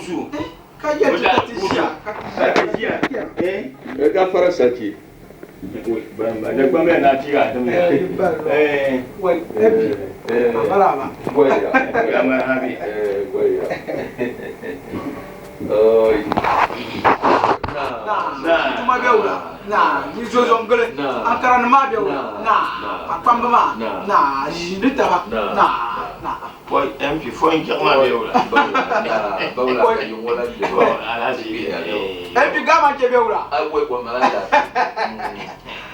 Busu. Ka yɛli ti ka ti ʒiya, ka ti ʒiya. Eh, gafara sarki. Wai, MP, a maraba. Goya. Eh, goya. Oi. Na, tuma bɛ wula. Na, ni zozom gili. Ankara nim maa bɛ wula. Na, a kpamba maa. Na, ʒiindi taba. Na, na. Foi MP foi in jama be wula. Bawla ka yingola je. Alhaji. MP gama ke bɛ wula. Ai wai ko mala la.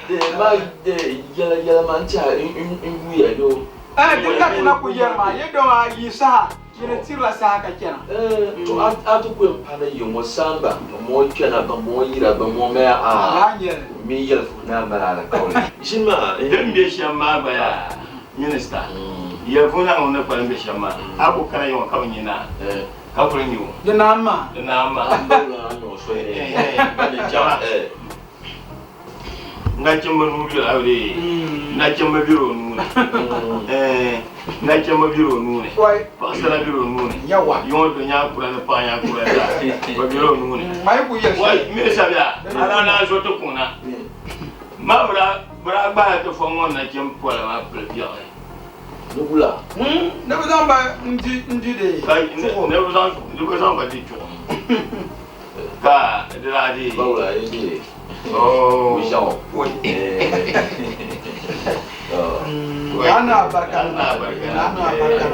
De ma de yɛla yɛla ma n tiɛha n yuya do. Eh, din ka ti na ku yɛri maa, yi dɔŋ a yi saha, yi ni tirila saha ka chana. To a ti ku yɛn paana yiŋɔ saamba ban bɔŋɔ kpɛna ban bɔŋɔ yira ban bɔŋɔ maya a Laa nyɛli. mi yɛli fuhi naa mali alikauli. Ʒini maa. Din be shɛm maa gba yaa minista yɛlifu naa ŋun ni kpalim be shɛm maa a ku kana yiŋɔ ka bi nya naa ka kuli nya o. Di naam maa. Di naam maa. Bawla a nyɔɣu soli ni Jama. Nachimba nuu bela a bee nachimba bela o nuu ni nachimba bela o nuu ni paɣasara bela o nuu ni yiŋɔ do nyaakura ni paɣa nyaakura zaa bi bela o nuu ni minista bia a daa naan zo ti kuŋ na ma bi daa gbahi ti fɔŋ ŋɔ nachim pola maa pili biɛɣu Ni wula? Ni bi zaŋ ba n-di di chuɣu. Ni bi zaŋ ba di chuɣu. Ka di daa di. Bawla yi di. Oh. Wishaw. Ana barka. Ana barka. Ana barka.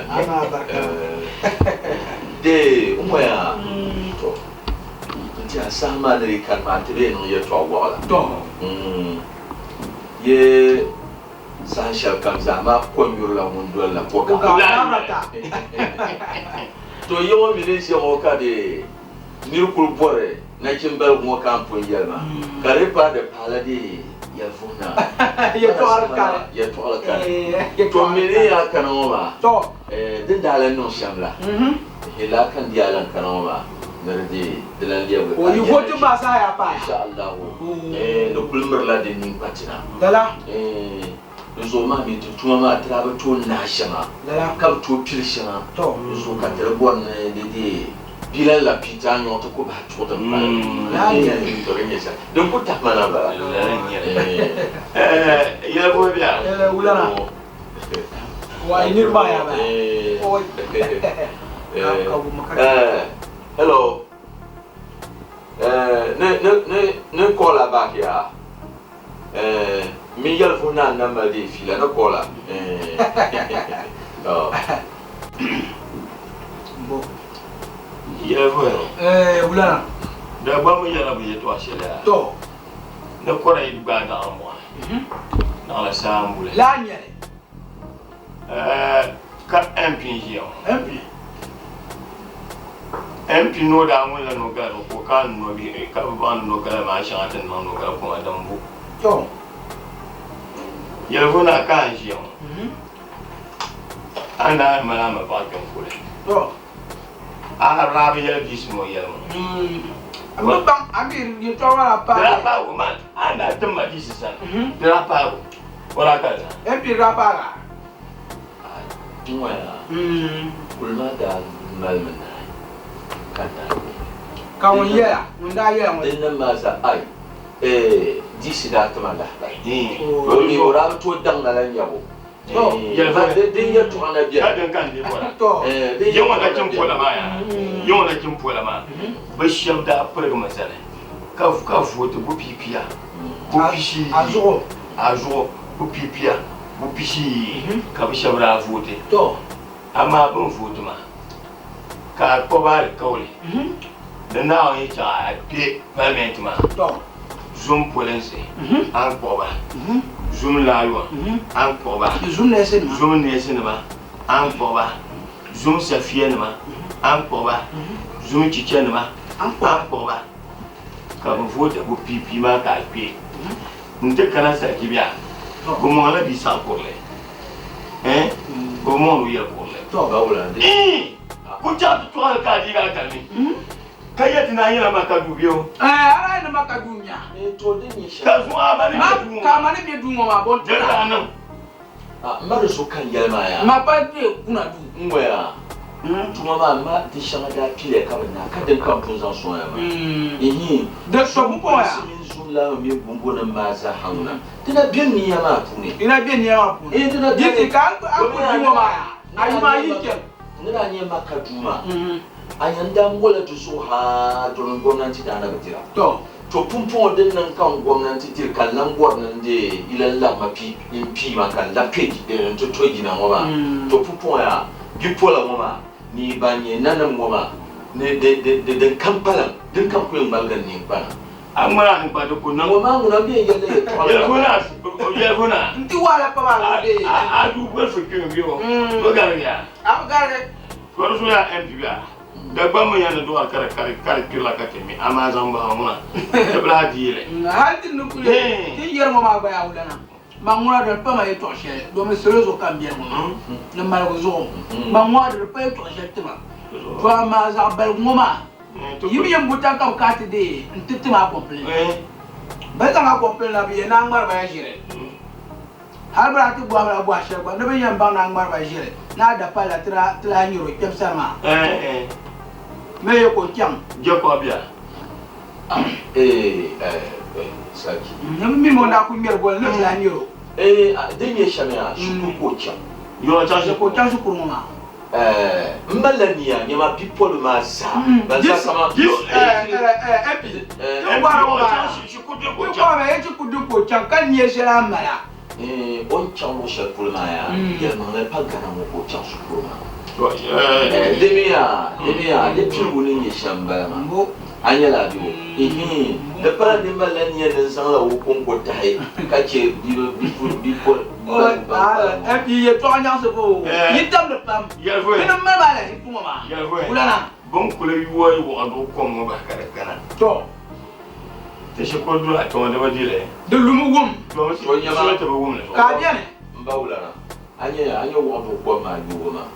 Ana barka. De umoya. To. Nti a saha maa ni di kani maa ti bee niŋ yɛltɔɣa waɣila. To. Ye saha shɛli kam zaa maa konyurila ŋun dolila ko gaɣa. To yi ŋɔ mi ni ʒiya ŋɔ ka di nir kul bɔri nachimbaligu ŋɔ ka m pun yɛli maa, ka di paai di paala di yɛlifuhi na. Yɛtɔɣili kani. Yɛtɔɣili kani. To m mi ni yaa kana ŋɔ maa, din daa lan niŋ shɛm la, lala ka n di yaa lan kana ŋɔ maa ni di deei di lan lɛbigi ka a yi yɛla vooti maa saha yaa paai. Insha Allahu, di kul mirila di ninkpatina. Lala. Di zuɣu maa mi ti tuma maa ti daa bi tooi naai shɛŋa ka bi tooi pili shɛŋa. Di zuɣu ka ti di bɔri ni di deei bia la pita a nyɔɣu ti ku bahi chuɣu din pali. To di nyɛ shɛli din ku tahi ma na m-bala. Yɛligu bia. Wulana. Wai niriba maa yaa bala. Hello. Ni ni ni ni call a back yaa. Eh, min yɛli vuhi naa n-na mali dee fiila ni kɔla. Eh, oh. Bo. Yɛli vuhi. Eh, wulana. Dagbamba mi yɛla bɛ yɛtɔɣ shɛli yaa. To. Ni kɔra yi gbaai daɣiri mɔɣili. Naɣila saa m-buli. Laa n-nyɛ li. Eh, ka MP n-ʒiya ŋɔ. MP? MP ni o daa ŋun la nogala ni o ka nobihi ka bɛ baŋ nogala maa shɛŋa ti ni niŋ nogala koma din bu. To. Yɛligu naa ka a ni ʒiya ŋɔ. A ni daa mali a ma paɣa kpɛm kuli. To. A daa bi yɛli bia ni o yɛli ŋɔ. A mi baŋ a mi yɛltɔɣa maa daa paagi. Di daa paagi o maa a ni daa tim ma bia sani di daa paagi o. O daa kali na. MP daa paagi a. N-ŋɔya kuli maa daa malimi naai ka naai ni. Ka ŋun yɛla, ŋun daa yɛla ŋɔ. Din niŋ maa zaa, ai, eh, DC daa ti ma lahabali. O mi o daa bi tooi daŋ na la nyabu. Ma din yɛltɔɣa na beni. Ka din ka n lee bɔra. Eh, din Yiŋɔ yɛltɔɣa na nachim beni. pola maa yaa, yiŋɔ nachim pola maa, bɛ shɛba daa pirigimi zani ka ka vooti bu piipia, bu pishi. A zuɣu. A zuɣu, bu piipia. Bu pishi ka bɛ shɛba daa vooti. To. Amaa bɛ ni vooti maa, ka a kpuɣi ba alikauli ni Naawuni yi chaŋ a kpe palimɛnti maa, To. zum polinsi a ni kpuɣi ba, zum laayɔn a ni kpuɣi ba, Zum neesinima. zum neesinima a ni kpuɣi ba, zum safiyanima a ni kpuɣi ba, zum chichanima A ni a ni kpuɣi ba. Ka bɛ vooti bu piipii maa ka a kpe. N-ti kana Sakibia, bɛ mɔŋla bia saɣi kurili. Eh? Bɛ mɔŋ o yɛli kurili. Ii! Ku chaŋ ti tɔɣili ka a deegi a galimi. Ka yɛli ti ni a nyɛla Maka duu bee o? Eh, a daa ni Maka duu nya. Ka zuŋɔ a ma ni be duu ŋɔ. Ka a ma ni be duu ŋɔ maa, bɔ n-ti Dini ka a niŋ? Ma di so ka n yɛli maa yaa. Ma pa be kuna duu. N-ŋɔya. Tuma maa ma di shɛŋa daa piliya ka bɛ naai ka din kam pun zaŋ sɔŋya maa. Ihin, Di so pumpɔŋɔ yaa. Sulinsi mini zumlaaŋ mini bumbɔnim maa zaa ha ŋuna, di na be nia maa puuni. Di na be nia maa puuni. Ihin, di na Di beni. ti ka a ku di ŋɔ maa yaa, a yuma ayi n-chani. N ni daa nyɛ Maka duu maa, a nya n daa ŋɔla di zuɣu ha domin gomnanti daa na bi dira. Tɔ! To pumpɔŋɔ din niŋ ka n gomnanti diri ka n lan bɔri ni n deei yi lan labi ma n pii ma ka n labi kpe nti to jina ŋɔ maa, to pumpɔŋɔ yaa bipola ŋɔ maa ni ban nyɛ nanim ŋɔ maa ni din kam kpalim, din kam ku yɛn ŋmaligi n ninkpana. A ŋmani a ninkpana di ku niŋ. Ŋɔ maa ŋuna m-be yɛlli yɛltɔɣili ka. Yɛligu na. N-ti wahala pam a zuɣu bee? A duu bolifu kpimi bɛ o bi garigi a? A bi garigi. Kɔri so yaa MP bɛ a? Dagbaŋ mi yɛn ni dɔɣiri ka di ka di ka di kpirila ka ti mi, amaa zaŋ bahi ŋuna ti bi lahi deei li. Hali ti ni kuli ti ni yɛri ŋɔ maa gba yaa wulana, man ŋuna di pa ma yɛtɔɣ shɛli domin salo zuɣu ka m beni ŋɔ maa ni maligu zuɣu. Man ŋuna di pa yɛtɔɣ shɛli ti ma. To amaa zaɣ baligu ŋɔ maa yi mi yɛn buta ka bɛ kana ti deei n-ti ti ma a complain. Bɛ zaŋ a complain na bɛ yɛn naan ŋmari ba ya ʒiri. Hal bɛ daa ti bɔhim la bɔhi shɛli gba ni bɛ yɛn baŋ ni a ŋmari ba ʒiri ni a dapalila ti daa ti lahi nyar o kpɛm sani maa. Mɛ ya ka o chaŋ. Jɛkɔb bia. Eh, eh, eh, Saki. Ni bɛ mi o ni daa kul ŋmɛri bolli ni bɛ lahi nyar o. Eh, din nyɛ shɛm yaa, shikuru ka o chaŋ. Yɔ, o chaŋ shikuru. Ka o chaŋ shikuru ŋɔ maa. M malila nia nyama bipɔli maa zaa ban zaa kaman. MP, ti bɔhiri ŋɔ maa, ti bɔhiri ma yɛn ti ku din ka o chaŋ ka nia shɛli a ni mali a? O ni chaŋ luɣ shɛli polo maa yaa, yɛlimaŋli pa Ghana ŋɔ ka o chaŋ shikuru maa. Di mi yaa, di mi yaa, di piligu ni nyɛ shɛm m-bala maa. A nyɛla a bɛ o? Ihiin, di pala ni malila nia ni n zaŋla o kɔŋko tahi ka chɛ bipɔli. MP yɛltɔɣa nyaɣisi bo yi damdi pam bɛ ni mali ba alahichi ŋɔ maa wulana. Bɛ ni kuli yooi wuɣibu kom ŋɔ bahi ka di kana. Tɔ! Ti shikuru duri a kpɛŋɔ di bi di li. Di lumi wum. Domi shikuru ti bi wum li. Ka a beni. M ba wulana, a nya a nya wuɣibu kom maa yoobu maa,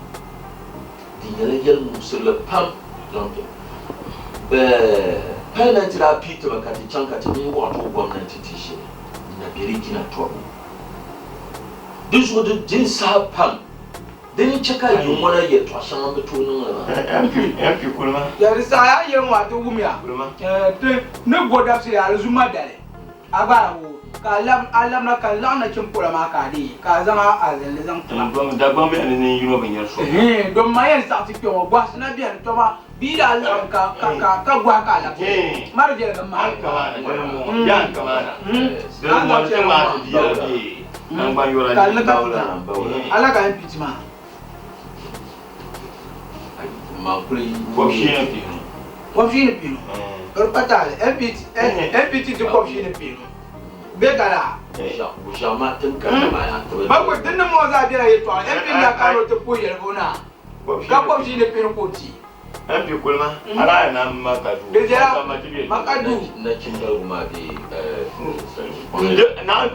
di nyɛla yɛlimuɣisirili pam zaŋ ti bɛ palimɛnti daa pii ti mi ka ti chaŋ ka ti mini wuɣibu gomnanti ti ʒini n na be di jina tɔbu ni. Di zuɣu di din saha pam di ni chɛ ka yi ŋɔna yɛtɔɣ shɛŋa m bi tooi niŋ li maa. MP kulima. Ya di saha a yɛli ŋɔ a ti wumya ti ni bo dabisili alizuma dali a gba a wo ka a labina ka n laɣim nachimpola maa ka a deei ka a zaŋ a alizandi zaŋ ti ma. Dagbaŋ bɛni ni nin yino bi nyari so. Domi ma yɛn saɣi ti kpe ŋɔ bɔhisi na bɛni tɔ ma bia daa laɣim ka ka ka gɔhi ka a labisi ma di viɛligi m maha. Ka n ni ka ti ala ka yɛn piti maa. Kɔbishii ni pinu. Di pa taali MPT ti kɔbishii ni pinu. Bɛ ka laa. Ba din ni ŋɔ zaa bela yɛltɔɣa MP daa kana o ti puhi yɛligu na. Ka kɔbishii ni pini ka o ti. MP kulima ala ya na maka du. Di viɛla maka du. Nachindaligu maa bee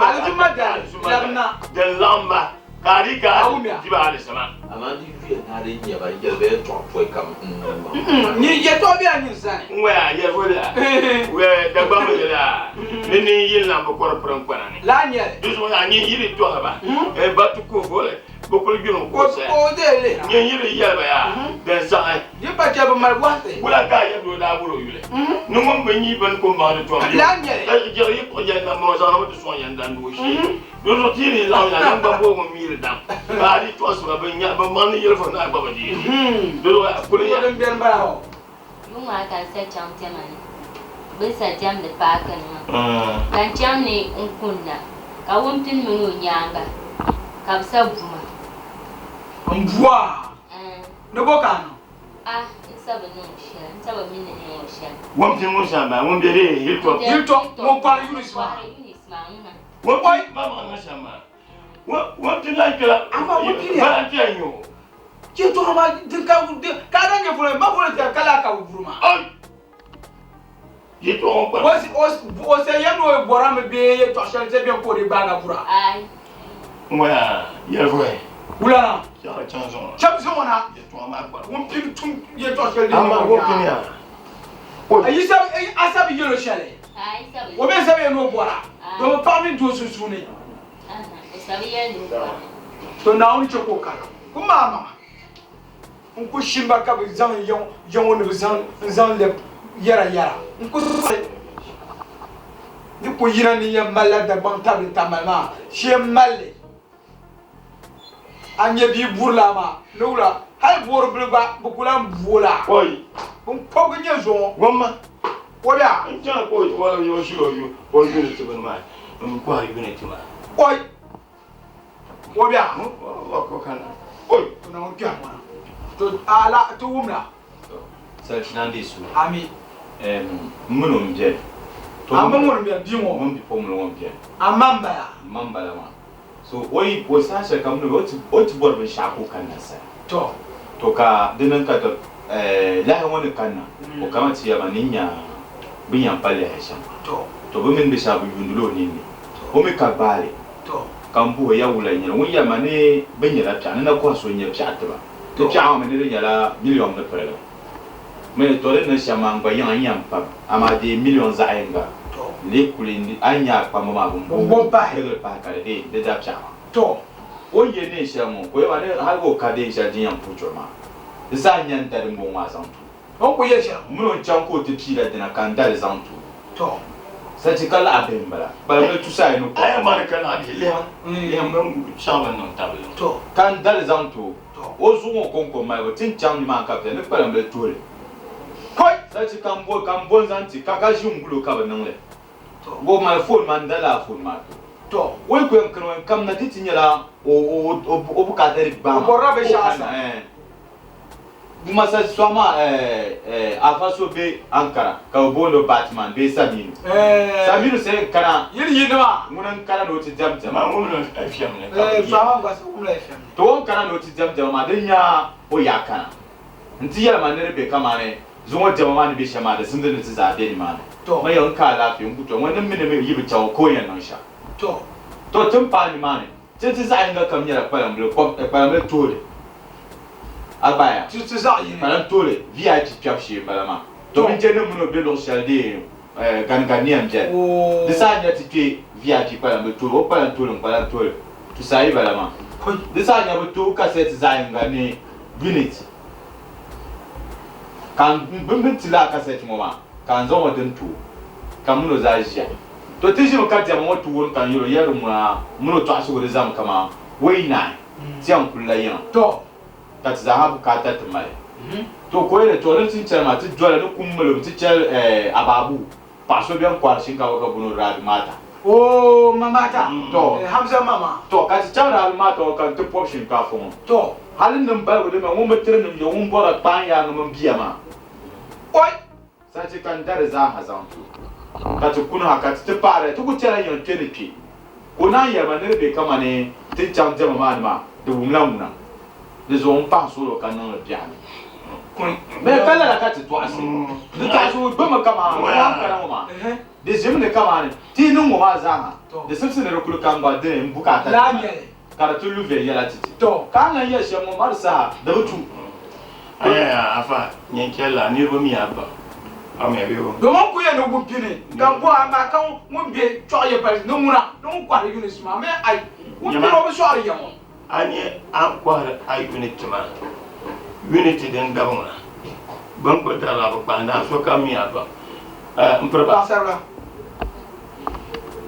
Alizuma dali labina. Din laɣim ba ka a di ka di ba alisama. Amaa di yuya ni a di nya ba yɛli ba yɛltɔɣa pɔi kam n Nyin yɛltɔɣa bela nyin sani. N waya yɛligu la wɛ Dagbamba yɛli a ni nin yili nam bi kɔri piriŋ kpana ni. Laa nyɛli. Di zuɣu a nyin yili tɔhi ba ba ti ku voli. Bɛ kuli gbiri n kuɣusi. Ka o deei li. Nyin yi bi yɛli ba yaa, din saɣi. Di pa chɛ bɛ mali bɔhisi. Wula ka a yɛli ni o daa bol o yuli? Ni ŋun bi nya bɛ ni ku maŋ di tɔm yo. Lala n-nyɛ li. Ka jiɣi yi kpuɣi yɛn nam o zaŋ li mi ti sɔŋ yɛn dan doo shee. Dinzuɣu ti yi dii laɣim ya naŋgban bɔbigu m-miiri dam, ka a dii tɔɣisi ba bɛ nya bɛ maŋ ni yɛli fo ni a gba bi deei li. Dinzuɣu a kuli ya. Din beni m-bala hɔ. Yuŋ maa ka n sa chaŋ diɛma ni, bɛ ni sa diɛmdi paaki ni maa, ka n chaŋ ni n kunna, ka Wumpini mini o nyaaŋa ka bɛ sa bu ma. M bu a? Ni bɔ ka a niŋ? A, n sa bi niŋ o shɛli, n sa bi mi ni n niŋ o shɛli. Wumpini ŋun sa m-bala, ŋun be di Hilltop. Hilltop, ŋun kɔhiri Eunice maa. Kɔhiri Eunice maa, ŋuna. Wumpini maa ŋun sa m-bala. Wumpini lan kpɛla, Amaa wumpini ya. volunteer n-nyɛ o. Yɛltɔɣa maa din ka ka a daa nyɛ voli ma voli tɛri ka laa ka bɛ buri maa. Oi! Yɛltɔɣa ŋɔ kpari. O o se yɛm ni o bɔrimi bee yɛltɔɣa shɛli ti beni ka o di gbaaga bura. Ai. Ŋɔya yɛlivuhi. Wula na? Yaɣa chaŋ zuŋɔ. Chaŋ zuŋɔ na. Yɛltɔɣa maa kpari. Ŋun pini tum yɛltɔɣa shɛli din Amaa niŋ ŋun pini yaa. ya. A yi sabi a sabi yɛl o shɛli. Ai sabi. O mi sabi yɛn ni o bɔra. Domi paɣa mini doo sunsuuni. Aha, o sabi yɛli ni o bɔra. To Naawuni chɛ ka o kara. Kum maa maŋa. N ku shini ba ka bɛ zaŋ n ya ŋɔ ni bɛ zaŋ n zaŋ lɛbi yɛra yɛra. N ku saɣi ni ku yina ni yɛn malila Dagbaŋ tabili Tamale maa shee m-mal li. A nya bia buri laa maa ni wula hali boori bili gba bɛ ku lan bu o laa. Oi! Binkɔbigu n-nyɛ zuŋɔ. Gomma. O bia. N chaŋ ka o ʒiri o unit bini maa n-kɔhiri unit maa. Oi! O bia. O kana. Oi! O na ŋun kpɛhi ŋɔ na. To a la ti wumla. Sarki naan deei suuri. Ami. M mini o m-beni. A mini ŋuni m-beni? Bia ŋɔ? Ŋun bipuɣimbila ŋɔ m-beni. A ma m-bala? M ma m-bala maa. So o yi o saha shɛli kam ni o ti o ti bɔri binshɛɣu ka o kanna sani. To. To ka di niŋ ka to lahi ŋɔ ni kanna o kama ti yɛli ma ni n nya bɛ ni yɛn pa lihi shɛm. To. To bɛ mini bɛ shɛba bɛ yuundila o ninni. O mi ka gbaai li. To. Ka m buhi o ya wula n-nyɛli? Ŋun yɛli ma ni bɛ nyɛla piɛɣu ni na kɔhi so n-nyɛ piɛɣu ti ba. Ti piɛɣu ŋɔ mi ni di nyɛla miliɔn ni pirigi. Mi to di niŋ shɛm maa n gba yiŋa n yɛn pam, amaa deei miliɔn zaɣ yiŋga n-lee kuli a ni nya a kpamba maa bɛ ni bo pirigili pahi ka di deei di da piɛɣu maa. To o ni ye neen shɛli ŋɔ ka o yɛli ma ni hali ka o ka deen shɛli din yɛn puhi chuɣu maa, di zaa n-nya n da dimbɔŋɔ maa zaŋ ti o. O ni kuli ye shɛli ŋɔ. M mini o n-chaŋ ka o ti piila dina ka n da li zaŋ ti o. To Sachi ka laɣa bihi m-bala. Kpalimli tusayi ni kɔŋ. A yɛn bɔri ka laɣa bihi lihima. Lihim bɛn chaŋ bɛ niŋ tabili. To ka n da li zaŋ ti o. To o zuɣu ŋɔ kɔŋko malibu ti ni chaŋ nimaani ka bɛ ni kpalimli tuhili. Kɔi! Sachi ka m bo ka m bo n-zaŋ ti ka ka ʒi n-gul o ka bi niŋ li. To o mali foon maa n da lala foon maa ti o. To o yi ku yɛn kani o yɛn kamina di ti nyɛla o o o o bukaata di gbaai O ma. bɔrila Ka o binshɛɣu kanna sani. ɛɛn. Kuma sa sɔɣu maa ɛɛ afa so be Ankara ka bɛ booni o Batman bee Saminu. Saminu sa n kana. Yili yi nima. Ŋuna n kana ni o ti diɛm diɛma. Maa ŋun mi FM ni ka bɛ Sɔɣu maa gba sa wumla FM ni. To o ni kana ni o ti diɛm diɛma maa din nya o ya kana. N ti yɛli ma ni di be kamani zuŋɔ diɛma maa ni be shɛm maa di simdi ni ti zaa be nimaani. To. Ma yɛli n ka alaafee n ku to ŋɔ ni mi ni mi yi bi chaŋ o ka o yɛn niŋ shɛm. To. To ti ni paai nimaani Ti ti zaɣ yiŋga kam nyɛla kpalimbili kom, kpalimbili tooli. A gbaaya? Ti ti zaɣ yini. Kpalim tooli VIP kpɛbu shee m-bala maa. Domin je ni mini o be luɣ shɛli dee Ganiganiya m-beni. Di saha n-nyɛ ti kpe VIP kpalimbili tooli, o kpalim tooli n-kpalim tooli tusaayi bala maa. Di saha n-nyɛ bɛ tooi kasɛti zaɣ yiŋga ni unit. Ka n bɛ ni ti lala kasɛti ŋɔ maa ka n zaŋ o din ti o ka m mini o zaa ʒiya. To ti ʒimi ka diɛma ŋɔ ti wum ka n yɛl o yɛli di ŋuna mini o tɔɣisigu di zami kaman o yi naai ti yɛn kulila yiŋa ka ti zaa ha bukaata ti mali. To ka o yɛli, To ni ti ni chani maa ti doli ni kum mali o mi ti chali Ababu paɣ so bɛn kɔhiri shinkaafa ka booni o Rabi Mata. Oo, ma Mata. To. Hamza mama. To ka ti chaŋ Rabi Mata ŋɔ ka n ti pɔbi shinkaafa ŋɔ. To. Hali n niŋ baligu di mi ŋun bi tiri nim yo ŋun bɔrila kpaan yaaŋa mini bia maa. Oi! Sachi ka n dari zaa ha zaŋ ti o, ka ti kuni ha ka ti ti paari ti ku chɛla yiŋ kpe ni kpe. Ka o naan yɛli ma ni di be kamani ti ni chaŋ diɛma maa ni maa, di wumla ŋuna. Di zuɣu m pahi suɣilo ka niŋ li biɛhi ni. Mɛ ka lala ka ti tɔɣisi. Di tɔɣisigu gbumi kaman ŋɔ kana ŋɔ maa. Di ʒimi ni kamani ti yi niŋ ŋɔ maa zaa ha, di simsi ni di kuli ka n gba dini m bukaata ti mali ka di ti lu viɛnyɛla ti ti. Ka a ni lan yɛli shɛm ŋɔ maa di saha di bi tu. Aya afa nyin chɛli a niriba mi a pam a mi a bɛ o. Domin ku yɛn ni ŋun pini ka m bɔhi amaa ka ŋun be chɔɣu yɛ palisi ni ŋuna ni ŋun kɔhiri units maa mi ai ŋun pini o bi sɔɣiri ya ŋɔ. A nya a ni kɔhiri a unit maa unit din dabi ŋuna bɛ ni kuli darila bɛ kpahindi a sokam mi a pam m piri ba. Paɣisarila.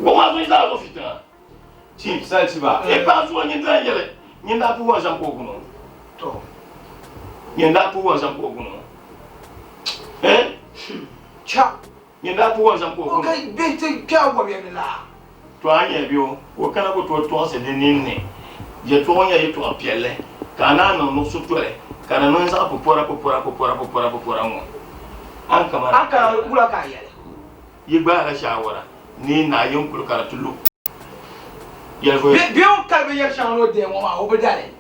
Ŋɔ maa zuɣu yi zaa zuɣu fitiŋa. Chief Sachi ba. E paɣa zuɣu nyin daa yɛli nyin daa puhi wanzam ka o guni o. To. Nyin daa puhi wanzam ka o guni o. Eh? Cha. Nyin daa puhi wanzam ka o guni o. Okay, bihi ti kpe a wabiya ni laa. To a nyɛ bɛ o, ka o kana ku tooi tɔɣisi di ninni. Yɛtɔɣa ŋɔ nyɛla yɛtɔɣ piɛlli, ka a naan niŋ nuɣiso toli, ka di niŋ zaɣ pupɔra pupɔra pupɔra pupɔra pupɔra ŋɔ. A ni kamani. A kana wula ka a yɛli? Yi gbaai la shaawara ni yi naai yin kuli ka di ti lu. Yɛlivoya. Bɛ o kali binyɛr shɛŋa ni o deei ŋɔ maa, o bi da li.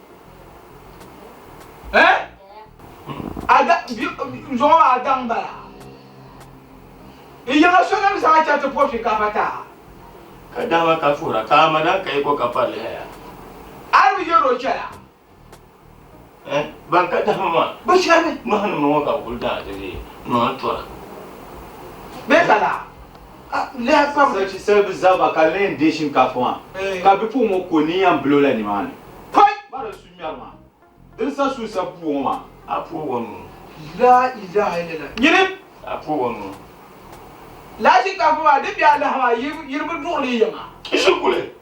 Eh? A da, zuŋɔ maa a daŋ bala. N yiŋa so nim zaŋ a chaŋ ti pɔbi shinkaafa ti a. Ka dama ka fuhira, ka a ma daa ka yi ko ka pari li haya. A yi bi yɛri o chɛla. Eh, ban ka dama maa. Bɛ chɛrimi. Nɔhi nim ŋɔ ka bɛ kuli daa ti dee nɔhi tɔra. Bee ka laa lihi kpabu. Sachi sali bi zaba ka leen deei shinkaafa maa ka bipuɣin ŋɔ ko ni yɛn bili o la nimaani. Pɔi! Ba di su ŋmɛri maa. Din sa suui sa bua ŋɔ maa. A pooi o nuu. La ilaha illallah. Nyini. A pooi o nuu. Lala shinkaafa maa di be alaha maa yi di bi duɣiri yi yiŋa. N shi kuli.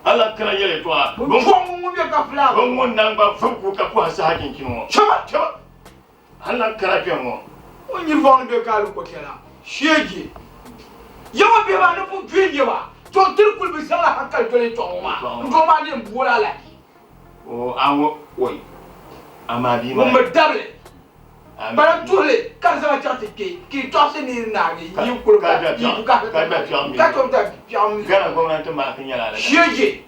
Allah kana yɛli yɛtɔɣa. Bɛ pɔŋ ŋun be ka fulaaba. Bɛ ŋun naŋgban fibgu ka kɔhi saha chinchini ŋɔ. Chɛba! Chɛba! Allah kana kpɛŋ ŋɔ. O nyiri vɔŋ ni be ka ali kɔchɛla sheeje. Yawa bihi maa ni pun kpi n-nyɛ ba, to tiri kuli bi zaŋla hankali doli yɛtɔɣa ŋɔ maa. N doo maa ni yɛn booli alahi. O a ŋɔ oi, amaa bia maa. Ŋun bi dabili, kpalim tuhili ka di zaŋ chaŋ ti kpe, ka yi tɔɣisi ni yi naagi yi kuli ka yi bukaata ka tom ta piɛɣu mi. Ghana gomnanti maa ti nyɛla alaka. Sheeje,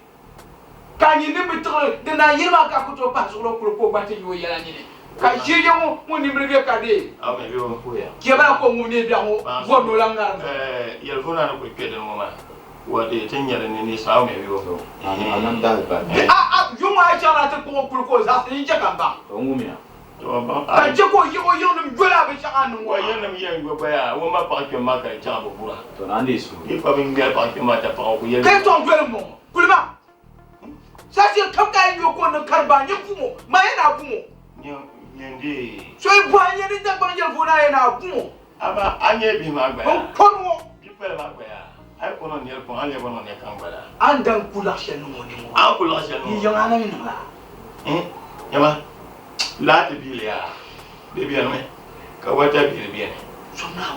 ka a nyin ni bi tiɣili di naan yiri maa ka a ku tooi pahi zuɣu kuli ka o gba ti nya o yɛla nini. Ka sheeje ŋɔ ŋun nimbili be ka dee chɛ ba ka o ŋub neei biɛɣu ŋɔ bɔri ni o lan ŋarim. Yɛlifuuna ni kuli kpe dini ŋɔ maa. Wa de ti nyɛri ni ni saɣim ya yo. A nam dahi ba. A a yuŋ a chaŋla ti kpuɣi kuli ka o zaɣisi ni n-chɛ ka m baŋ. Ka o ŋumiya. Ka n chɛ ka o yiɣi o yiŋnim yoli a binshɛɣu a ni niŋ o maa. Wa yiŋnim yɛn yo gba yaa, o ma paɣa kpɛm maa ka di chaŋ bi bura. To naan deei suhu. Yi kpa bin ŋmɛri paɣa kpɛm maa ta paɣa o ku yɛli. Ka yi tɔŋ doli m-bɔŋɔ, kuli maa. Saashɛli kam ka a yi yo ka o niŋ karimbaa nyɛ buŋɔ, maa yɛn a buŋɔ. Nyɛ n-deei. So yi bɔhi n-yɛn ni Dagbaŋ yɛlivuɣu ni a yɛn a buŋɔ. Amaa a nyɛ bihi maa gba yaa. N kɔri ŋɔ. Bipali maa gba yaa. A yi kɔnɔ nɛli kɔŋ, a ni lɛbi niŋ nɛ kam gba laa. A ni daŋ ku laɣ shɛli niŋ o ni ŋɔ. A ni ku laɣ shɛli niŋ o. Yi yiŋ a na mi niŋ laa. Nyama, laati biili yaa, di benimi, ka wata biili beni,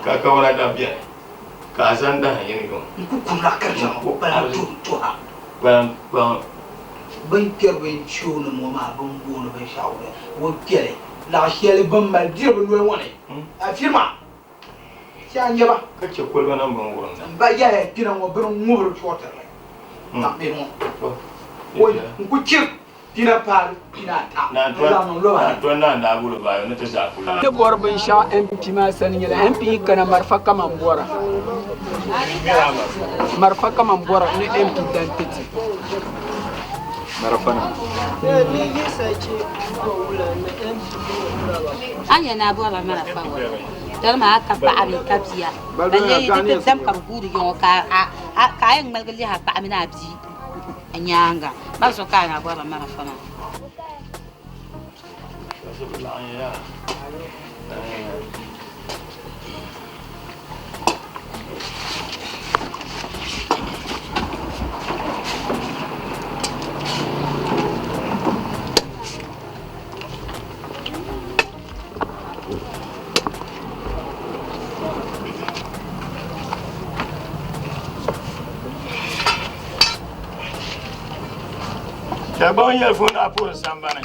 ka kawana daŋ beni, ka a zaŋ dahin yini yuŋ. N ku kum laɣ kari shɛŋa o kpalim tuhi tuha. Kpalim kpaŋ. Bɛ ni kpɛri binshɛɣunim ŋɔ maa, bɛ ni booni binshɛɣu ŋɔ kpɛli laɣ shɛli bɛ ni mali diri bɛ noli ŋɔ ni. A firima, chɛ a nyɛba. Ka chɛ koliba niŋ bɛn wurim na. M ba yɛhaya kpina ŋɔ bɛ ni ŋubiri chuɣutirili naɣibihi ŋɔ. O n ku chɛ pina paai pina ata n-zaŋ niŋ loba ni. Naan naan daa boli bayo ni ti zaa kuli. Ti bɔri binshɛɣu MP maa sani nyɛla MP yi kana marafa kaman bɔra. Marafa kaman bɔra ni MP dan ti ti. Marafa nima. A ni yɛli ni a bɔrila marafa ŋɔ, doli maa a ka paɣa bee ka bia, ban lee yi di ti dam ka bɛ guuri ya ŋɔ ka a yɛn ŋmaligi lihi a paɣa mini a bia a nyaaŋa, ba zuɣu ka a ni a bɔrila marafa maa. Dagbaŋ yɛlifu naa puhiri sambani.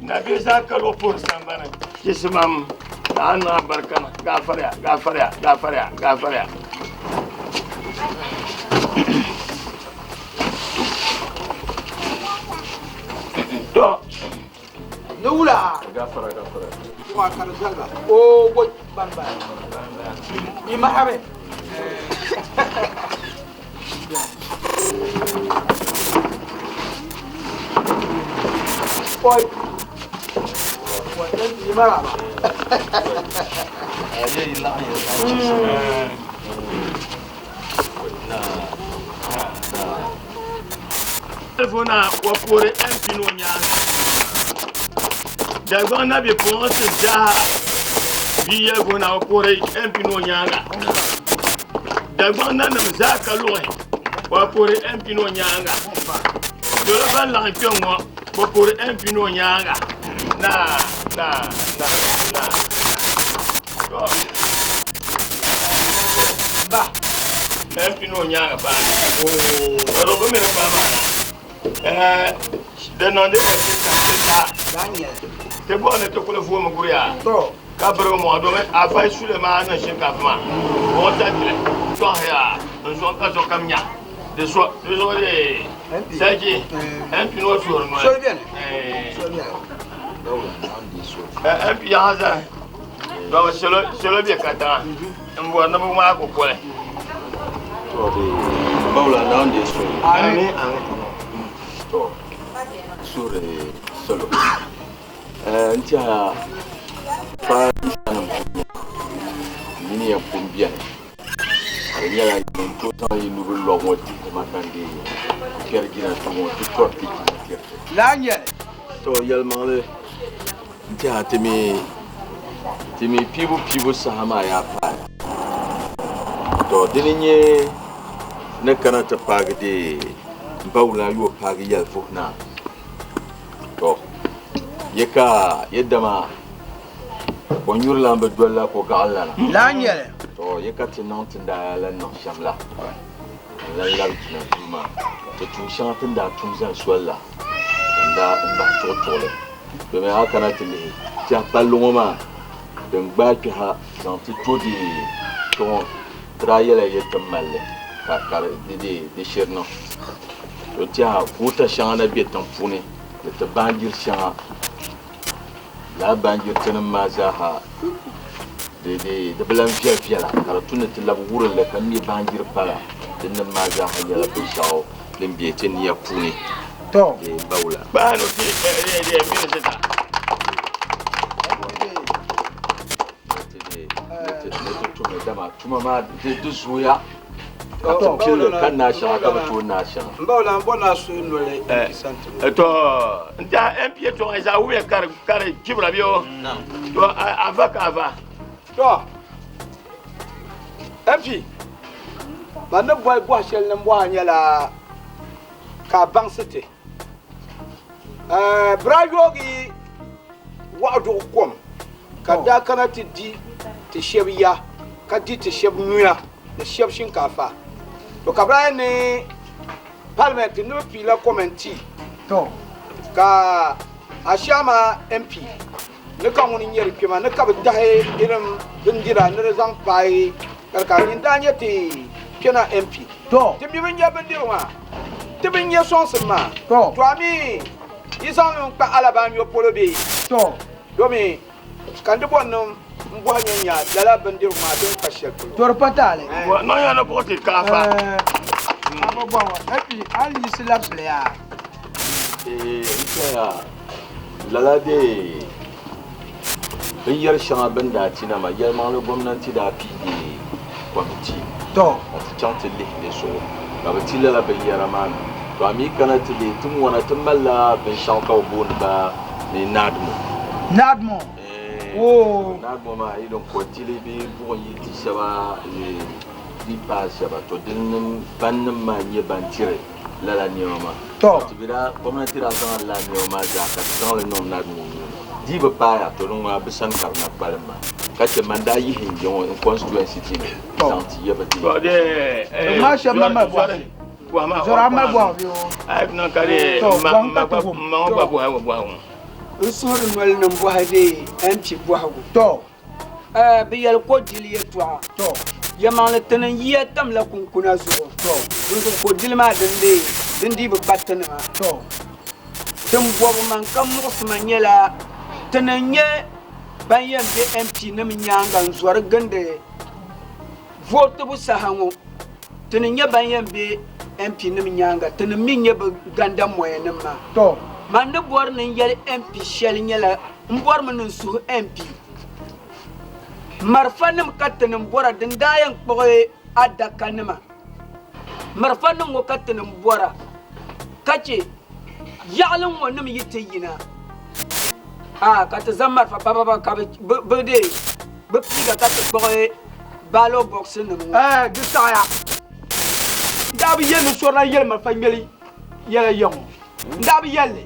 Nabihi zaa ka luɣ puhiri sambani. Chisimam, naa niŋ abarika na, gaafariya, gaafariya, gaafariya, gaafariya. To. Ni wula. Gafara, gafara. Wa ka di zali ba. O wo ban ba. I mahabi. Oi. Wa dan yi maraba. Telefona wa puori MP ni o nyaaŋa. Dagbaŋ na bipuɣinsi zaa bi yɛligu na wa puori MP ni o nyaaŋa. Dagbaŋ nanim zaa ka luɣi wa puori MP ni o nyaaŋa. Dolo ban laɣim kpe ŋɔ wa puori MP ni o nyaaŋa. Na na na na. To. Ba. MP ni o nyaaŋa paa. Ka bi mi ni kpaa maa na. Eh, di niŋdi ka ti ka ti ta. Ti bɔri ni ti kuli voomi guriya. Ka birigi mɔɣu domi afai sule maa niŋ shinkaafa maa. Mɔɣu ta dili. Tɔhiya n zuɣu ka zuɣu kam nya. Di so di zuɣu di saji MP ni o suhuri noli. Soli beni. MP yaha zaa. Domi salo salo bɛ katiŋa n bɔri ni bi ŋmaai kukoli. To di bawla Naawuni deei suhuri. Ami ami. To suhuri salo. N tiɛha fa nim mini ya pun beni ka di nyɛla yi ni tooi zaŋ yi nubili lɔbu ŋɔ dihi ma ka n deei kpɛri jina duu ŋɔ ti tɔri ti jina tiri ti. Laa n-nyɛ li. To yɛlimaŋli n tɛha ti mi ti mi piibu piibu saha maa yaa paai. To dini n-nyɛ ni kana ti paagi deei Bawula yo paagi yɛli vuhi naa. To yi ka yi dama ko nyuri lan bi dolila ko gaɣili lana. Laa n-nyɛli. To yi ka ti niŋ ti ni daa yaa lan niŋ shɛm la. N lan labi jina duu maa ti tuun shɛŋa ti ni daa tum zali soli la, ka n daa n bahi tuɣituɣili. Domin a kana ti lihi tɛha palli ŋɔ maa din gbaai kpe ha zaŋ ti to di kpe ŋɔ, ti daa yɛla yi ti mali li ka ka di di di shiri niŋ. To tɛha goota shɛŋa na be tiŋ puuni ni ti baanjiri shɛŋa. Lala baanjiritinim maa zaaha di bi lan viɛl viɛla ka di tu ni ti labi wurim li ka me baanjiri pala. Dinnim maa zaaha nyɛla binshɛɣu din be ti nia puuni di bawula. Ni ti tumli dama tuma maa di zooya. Ka ti pilli ka naai shɛŋa ka bi tooi naai shɛŋa. M ba wula m bɔri ni a suhi noli MP sani ti ma. To n tɛha MP yɛtɔɣa zaa wumiya ka di chibira bɛ o to a va ka a va. To MP man ni boli bɔhi shɛli ni m bɔhi a nyɛla ka a baŋsi ti Biraayoogi waɣiduɣu kom ka daa kana ti di ti shɛb ya ka di ti shɛb nyuya ni shɛb shinkaafa. To ka bɛ daa yɛli ni palimɛnti ni bɛ piila kɔmɛntii ka Ashiama MP ni ka ŋuni n-nyɛ di kpɛma ni ka bɛ tahi irin bindira ni di zaŋ paai ka di ka nyin daa nyɛ ti kpɛna MP. Ti mi bi nya bindirigu maa, ti bi nya sɔŋsim maa. To a mi yi zaŋ li n-kpa alabaanyo polo bee? Domi ka n di bɔri ni m bɔhi nya nya lala bindirigu maa din kpa shɛli polo. To di pa taali. Niŋ ya ni buɣi ti kaafa. A bi bɔhi ŋɔ, MP, a ni yiɣisi labisili yaa? N tɛhiya lala dee binyɛr shɛŋa bɛ ni daa ti na maa, yɛlimaŋli gomnanti daa piigi kɔmitii ka ti chaŋ ti lihi di zuɣu ka bɛ ti lala binyɛra maa na. To a mi kana ti lihi ti ŋɔna ti malila binshɛɣu ka bɛ booni ba ni NADMO. NADMO? Oo. NADMO maa yi din kɔtili bee buɣim yi di shɛba di paai shɛba to dinnim bannim maa n-nyɛ ban tiri lala nɛma maa. Tɔ. Ti bi daa, gomnanti daa zaŋla lala nɛma maa zaa ka ti zaŋ li niŋ NADMO nuu ni. Di yi bi paaya, to di ŋuna bɛ sani ka di na kpalim maa. Ka che man daa yihi n ŋɔ n constituency ti ni zaŋ ti ya bi Tɔ deei. de Bɛ maa shɛba na mali bɔhisi. Zɔri a mali bɔhigu bee o? Ayi niŋ ka de Tɔ, bɔhim ka ti wum. ma ŋɔ gba bɔhi bɔhigu ŋɔ. N suhuri noli ni m bɔhi deei MP bɔhigu. Tɔ. Bɛ yɛli ko dili yɛtɔɣa. Tɔ. Yɛlimaŋli ti ni yiya tamla kunkuna zuɣu. Tɔ. Dinzuɣu ko dili maa din dii din dii bi kpa tinima. Tɔ. Tin bɔbu man ka muɣisi ma nyɛla ti ni nyɛ ban yɛn be MP nim nyaaŋa n-zɔri gindi vootibu saha ŋɔ. Ti ni nyɛ ban yɛn be MP nim nyaaŋa, ti ni mi nyɛ bɛ gandammoya nim maa. Tɔ. Man ni bɔri ni n yɛli MP shɛli nyɛla m bɔrimi ni n suhi MP. Marafanim ka tinim bɔra din daa yɛn kpuɣi adakanima. Marafanim ŋɔ ka tinim bɔra ka chɛ yaɣili ŋɔ nim yi ti yina, a ka ti zaŋ marafa bababa ka bɛ deei bɛ piiga ka ti kpuɣi ballot box nim ŋɔ. Ɛɛ di saɣiya. N daa bi yɛli ni sɔri lan yɛli marafa ŋmɛli yɛla ya ŋɔ. N daa bi yɛli li.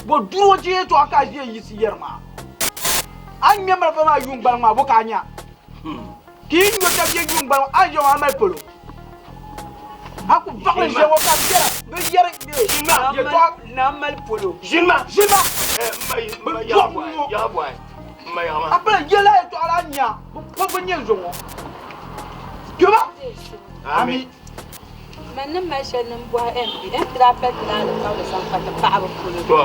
Bo duri o chi yɛtɔɣa ka a ʒiya yiɣisi yɛri maa? A ni ŋmɛ malifa maa yuun gbaliŋ maa, bo ka a nya? Ka yi nyo tab ye yuun gbaliŋ, a ni ʒiya ŋɔ a mali polo. A ku vaɣili ʒiya ŋɔ ka bɛ yɛra, bɛ yɛri yɛtɔɣa. Naa mali polo. Ʒini ma. Ʒini ma. Bɛ dɔɣim ŋɔ. A pala yɛla yɛtɔɣa la a nya, bɛ bi nya zo ŋɔ. Kpɛma. Ami. Man ni mali shɛli ni m bɔhi MP, MP daa pali ti la alikauli zaŋ kpa ti paɣaba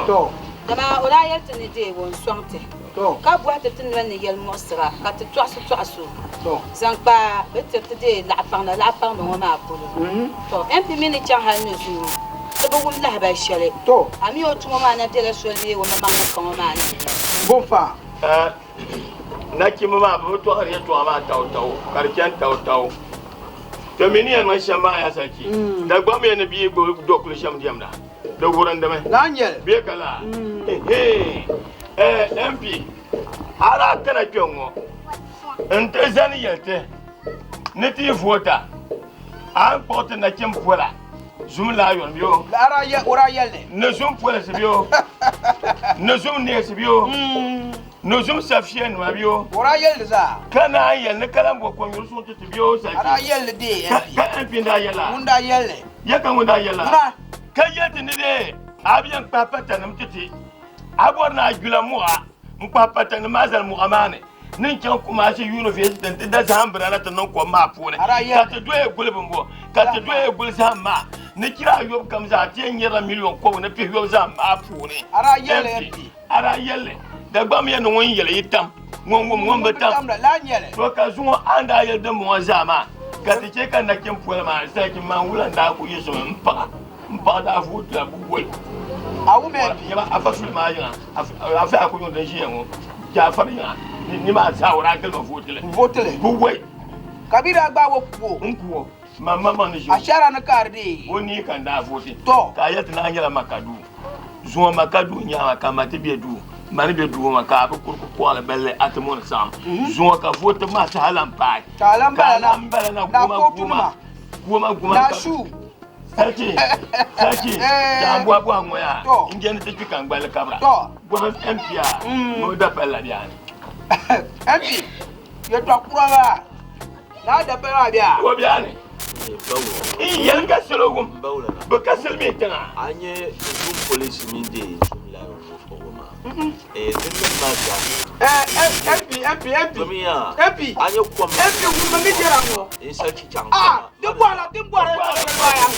polo. Dama o daa yɛli ti ni deeg o n-sɔŋ ti, ka bɔhi ti ti noli ni yɛli muɣisira ka ti tɔɣisi tɔɣis o zaŋ kpa bɛ tiri ti deei laɣipaŋda laɣipaŋdi ŋɔ maa polo. Tɔ! MP mi ni chaŋ hali ni zuŋɔ, ti bi wum lahibali shɛli. A mi o tuma maa na bela soli bee o maŋmaŋ ni kpaŋ o maa ni n-nyɛ. Bɔnfa. Nachimba maa bɛ bi tɔɣiri yɛtɔɣa maa tawtaw ka di chani tawtaw. To mi ni yɛn niŋ shɛm maa yaa sachi. Dagbaŋ mi ni bia gbubi dɔkuli shɛm diɛmda. Di wurindimi. Laa n-nyɛli. Bee ka laa? Ehe. Eh, MP, a daa kana kpe ŋɔ nti zani yɛli ti ni ti yi voota, a ni kpuɣi ti nachim pola zum lion bɛ o. La a daa yɛ, o daa yɛli li. Ni zum polisi bɛ o. Ni zum neesi bɛ o. Ni zum safiyanima bɛ o. O daa yɛli li zaa. Ka naan yɛli ni ka lan bo kɔnyuri suŋ ti ti bɛ o A daa yɛli li dee, MP. Ka MP n-daa yɛli a? Ŋun daa yɛli li. Ya ka ŋun daa yɛli a? Ŋuna. Ka yɛli ti ni dee a bi yɛn kpahi patanim ti ti, a bɔri ni a yula muɣa n-kpahi patanim maa zali muɣa maa ni ni n-chaŋ Kumasi University nti da zahim bira na ti niŋ kom maa puuni, ka ti doya guli bimbo, ka ti doya guli zahim maa ni chira ayɔbu kam zaa ti yɛn nyarila miliɔn kɔbigu ni pihiyɔbu zahim maa puuni. MP, A daa yɛli li, Dagbamb ya ni ŋun yɛli yi tam, ŋun wum ŋun bi tam. To ka zuŋɔ a ni daa yɛli dimbɔŋɔ zaa maa, ka ti chɛ ka nachim poli maa sariki man wula n-daa kul yiɣisimi m-paɣ m paɣ daa vootila buwɔi. Yɛma Afa Sulimaa yiŋa, Afa Yakubu yiŋ din ʒiya ŋɔ, Jaafar yiŋa, ni maa zaa o daa gilimi vootili buwɔi. Ka bɛ daa gbaag o ku o. N-ku o. Man maŋmaŋ ni ʒi o. Ashara ni ka di deei. O nii ka n daa vooti. Tɔ! Ka a yɛli ti naan nyɛla Maka duu. Zuŋɔ Maka duu n-nyɛ a ka ma ti be duu. Ma ni be duu ŋɔ maa ka a bi kuri kukɔɣili balli a ti mɔni saɣim. Zuŋɔ ka vootibu maa saha lan paai. Ka a lan Ka a bala na. lan bala na Na goma kootu goma. nima. Goma goma Na ka shuu. Sarki! Sarki! Ka n bɔhi bɔhim ŋɔ yaa. Tɔ! N je ni ti kpi ka n gballi kabira. Tɔ! Bɔhim MP a ni o da palila biɛhi ni. MP, yɛtɔɣ kura maa. Naa dabba maa bɛ a? O bɛ a ni. N yɛli ka salo wum, bɛ ka silimiin tiŋa. A nyɛ Zoom polisi mini de Zoom live ŋɔ kpuɣibu maa. Eh, din niŋ maa zaa. Eh, MP, MP, MP. Domi yaa, MP. a nyɛ kom. MP, wum mi jɛra ŋɔ. N sa chichaŋ Ah, ti bɔhila, ti bɔhila ya,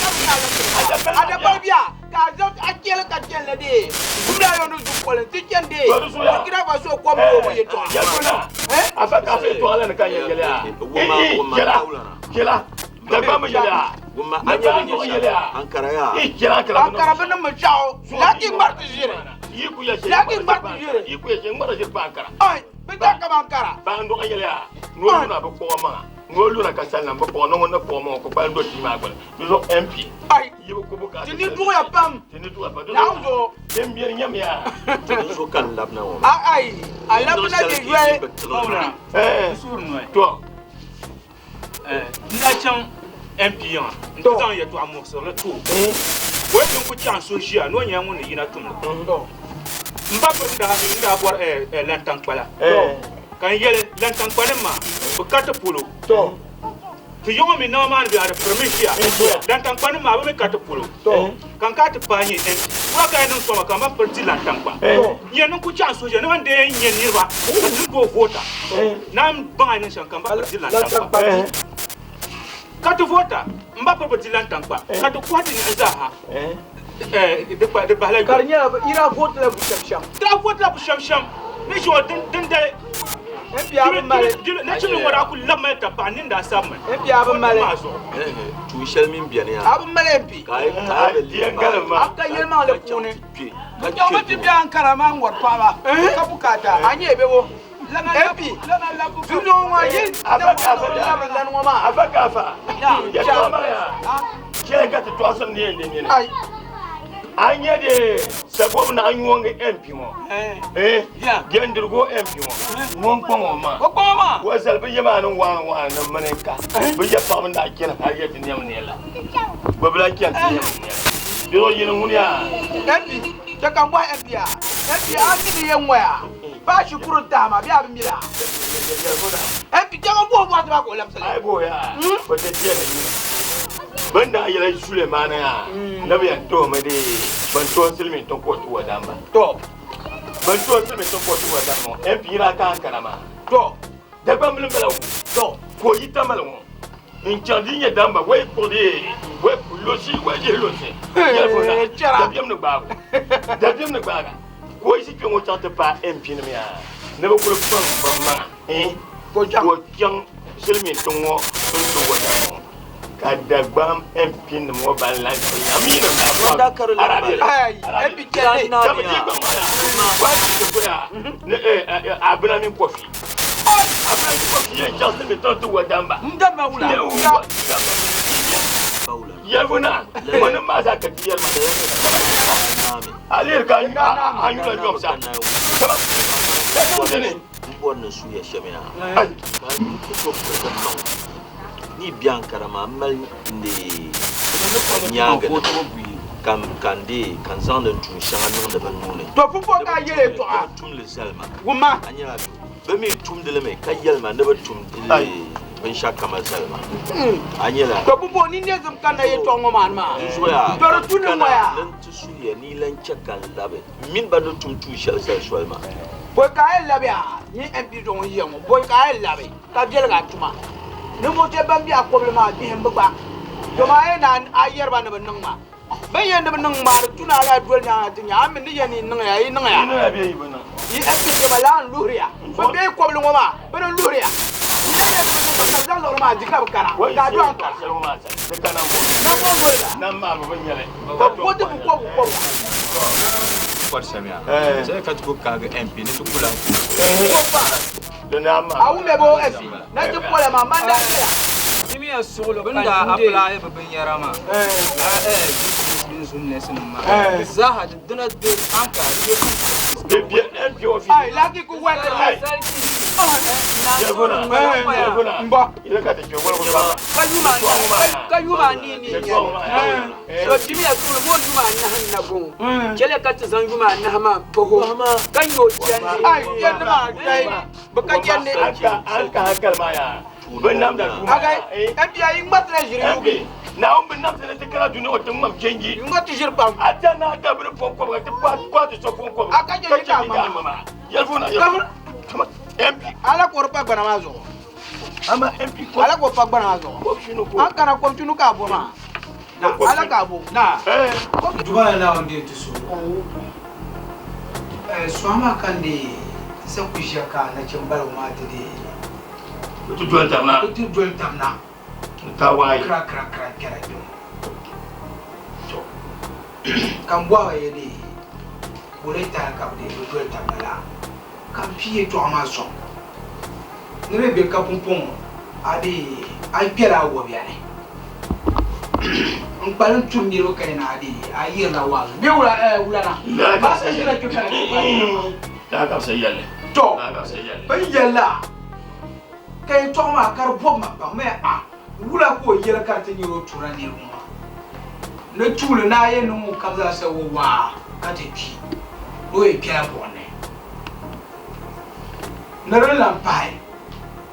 ka bi na la A dabba bɛ a, ka a zaŋ a chɛli ka chɛli li dee. Wum la yɔn ni Zoom polisi, ti chɛni dee. Burkina Faso kom toobu yɛltɔɣa. Yɛltɔɣa. Afa ka afa yɛltɔɣa la ni ka yɛn yɛli a. Chɛla, chɛla, Dagbaŋ mi yɛli a. Dagbaŋ mi yɛli a. Chɛla Ankara. Ankara bi niŋ mi chaɣu. Laki ŋmari ti ʒiri. Laki ŋmari ti ʒiri. Yi ku yɛ shɛ ŋmari ʒiri pa Ankara. Ai, bi ta kama Ankara. Baa n dɔɣi yɛli a. Ni o luna bi kpuɣi maŋa. Ni o luna ka salina bi kpuɣi ni ŋun ni kpuɣi maŋa ko kpalim do tia maa gbuni. Di zuɣu MP. Ai. Yi bi ku bukaata. Ti ni duɣiya pam. Ti ni duɣiya pam. Naawuni zuɣu. Din biɛni nyamiya. Ti ni zuɣu ka n labina ŋɔ maa. Ai, a labina di yoli. To. N daa chaŋ MP yiŋa nti zaŋ yɛtɔɣa muɣisirili ti o. O yi ti n-ku chaŋ so ʒiya ni o nyɛla ŋun ni yina tum li. M ba piri n daa bɔri lantaŋkpala ka n yɛli lantaŋkpanim maa bɛ ka ti polo. Ti yiŋɔ mi nama maa ni be a di pirimi ʒiya. Lantaŋkpanim maa bɛ mi ka ti polo. Ka n kana ti paai nyɛ MP. Wula ka yɛn niŋ sɔŋ ma ka m ba piri di lantaŋkpa? N yɛn niŋ ku chaɣ n suhu ʒiya ni man dee n-nyɛ niriba ka ti ni tooi voota. Naa m baŋ a ni niŋ shɛm ka m ba piri di lantaŋkpa. Ka ti voota, m ba piri bi di lantaŋkpa, ka ti kɔhi ti niɣi zaa ha. Di bahila Ka di nyɛla yi daa vootila bu shɛm shɛm. Ti daa vootila bu shɛm shɛm ni ʒi o dindali. MP a bi mali. Nachimbi ŋɔ daa kuli labi mali tapaɣa nini daa sabi mi. MP a bi mali. Tuun shɛli mini beni yaa. A bi mali MP. Ka a yi bi lihi A ka yɛlimaŋli puuni. Bɛ ti be Ankara maa ŋɔri paɣaba ka bukaata a nyɛ bɛ bo. MP dunia ŋɔ yi labiri lani ŋɔ maa. Afa ka afa. Yɛtɔɣa maa yaa. Chɛli ka ti tɔɣisim ni yɛn di nini. A nyɛ de sagob na nyɔŋgi MP ŋɔ. Jɛndirigu MP ŋɔ. Ŋun kpaŋ o maa. O kpaŋ o maa. O zali bi yɛ maa ni waani waani ni mini ka. Bi yɛ paɣaba ni daa chani hali yɛ ti nɛm nɛla. Bi bi lahi chani ti nɛm nɛla. Di zuɣu yini ŋuni yaa. MP chɛ ka n bɔhi MP a. MP a ti di yɛn ŋɔ yaa. Paai shikuru n-tahi ma bee a bi mi la? MP chɛ ka n bɔhi o bɔhisi maa ka o labisi li. A yi bɔhi o yaa, o ti diɛla yini. Bɛ ni daa yɛli Sulemaana yaa, ni bɛ yɛn tohimi di bɛn tooi silimiin tiŋ ka o ti wa damba. Tɔ! Bɛn tooi silimiin tiŋ ka o ti wa damba ŋɔ, MP yi daa ka Ankara maa. Tɔ! Dagbambili m-bala ŋɔ. Tɔ! Ka o yi Tamale ŋɔ n-chaŋ di yi nyɛ damba, wai kpuɣi di wai losi, wai dihi losi. Yɛli fo na, dabiɛm ni gbaag o. Dabiɛm ni gbaag a. Ka o yiɣisi kpe ŋɔ chaŋ ti paai MP nim yaa ni bɛ kuli kpaŋ bɛ maŋa Ka o ka o chaŋ silimiin tiŋ ŋɔ n-ti o dama ŋɔ ka Dagbaŋ MP nim ŋɔ ban lahi kuli nya mi nim daa Ŋun daa kari bɔbi lala Ai, MP chɛli. Ka bɛ dii gbaŋ maa yaa ka a ti goya ni Abina mini Kofi. Abina mini Kofi yɛn chaŋ silimiin tiŋ ti o damba. N damba wula? Damba mini Yɛligu na, ŋɔ nim maa zaa ka ti yɛli maa. A lihiri ka a nyula nyom sa. Kama, ka niŋ di ni. N bɔri ni suya shɛm yaa. Ka n ku tooi pirigi m maŋ ni yi be Ankara maa m mali n deei nyaaŋa nim ka ka n deei ka n zaŋdi n tuun shɛŋa niŋdi bɛ nuu ni. To pumpɔŋ ka a yɛli yɛltɔɣa. Ni bɛ tumli zali ma. Wumma. A nyɛla bɛ mi tumdi li mi ka yɛli ma ni bɛ tumdi li binshɛɣu kama zali ma. A nyɛla. To pumpɔŋ ninneesim kanna yɛltɔɣa ŋɔ maa ni maa. Dinzuɣu yaa To di tu ni ŋɔ yaa. Ni n ti suhiya ni yi lan chɛ ka n labi m mini ba ni tum tuun shɛli zali soli maa. Bɔi ka a yɛn labi yaa nyini MP so ŋun ʒiya ŋɔ bɔi ka a yɛn labi ka viɛligi a tuma. Ninvuɣ shɛb ban be a kɔbili maa bihim bɛ gba dama a yɛn naan a yɛri ba ni bɛ niŋ ma. Bɛ ni yɛn ni bɛ niŋ maa di tu ni a lahi doli nyaaŋa ti nya a mi ni yɛn ni yi niŋ ya yi niŋ ya. Yi MP kpɛma laa n-luhiri ya. Bɛ be yi kɔbili ŋɔ maa bɛ ni luhiri ya. Yi yɛn ni bɛ niŋ ba ka bɛ zaŋ liɣiri maa di ka bɛ kana ka a do Ankara. Nambɔɣu noli la. Ka bɛ ti bu kɔbigu kɔbigu. Bɔri shɛm yaa. Chɛ ka ti ku kahigi MP ni ti ku lahi A wumya bɛ o MP na ti pola maa man daa nyɛla. Timiya suɣulo bɛ ni daa apply bɛ binyɛra maa din zu nurse nim maa di zaaha di dina be Ankara di be MP office. Ai laki ku wɛli li. Ka yuma anii ni n-nyɛ li. So timiya suɣulo moo yuma anahi n-na bɔŋɔ. Chɛliya ka ti zaŋ yuma anahi maa pahi o ka nya o jɛndi. Ai jɛndi maa dai bɛ ka jɛndi. An ka hankali maa yaa. Bɛ namda duu maa yaa. MP a yi ŋmatila ʒiri yugi. Naawuni bi namsi ni ti kana dunia ŋɔ ti ŋmam chenji. Yi ŋmati ʒiri pam. A ti a naa dabiri pɔŋ kɔbiga ti kɔhi ti so pɔŋ kɔbiga. A ka chɛ ʒi ka a ŋmama. Yɛlifu na yɛlifu. MP. Ala ka o di pa gbana maa zuɣu. Ama MP ko. Ala ka o pa gbana maa zuɣu. Kɔbishinu ko. An kana kɔbishinu ka a bo maa. Na ala ka a bo. Na. Duba la Naawuni deei ti suhu. Sɔɣa maa ka n deei ti sa ku ʒiya ka nachimbaligɔ maa ti deei. Bɛ ti doli tab na. Bɛ ti doli tab na. Ka waai. Kira kira kira kpɛra kpɛ ŋɔ. To ka n bɔhi ba ya deei ka o lee tahi ka bɛ deei bɛ doli tab na la ka m pii yɛtɔɣa maa sɔŋ ni di be ka pumpɔŋɔ a deei a yi kpɛla a wɔbiya ni n kpalim turi niriba ka yɛn a deei a yirila waazu bee wula eh wula na maa sa ʒila kpɛ kana ti gbaai yɛla maa. Daa ka bɛ sa yɛlli. To Daa ka bɛ sa yɛlli. bɛ ni yɛlila ka yɛtɔɣa maa ka di bɔbi ma pam maya a wula ka o yɛli ka di ti nyɛla o turila niriba maa ni tuuli ni a yɛn niŋ ŋun kam zaa sa o waa ka ti kpi ni o yɛn kpɛla buɣim ni ni din lan pahi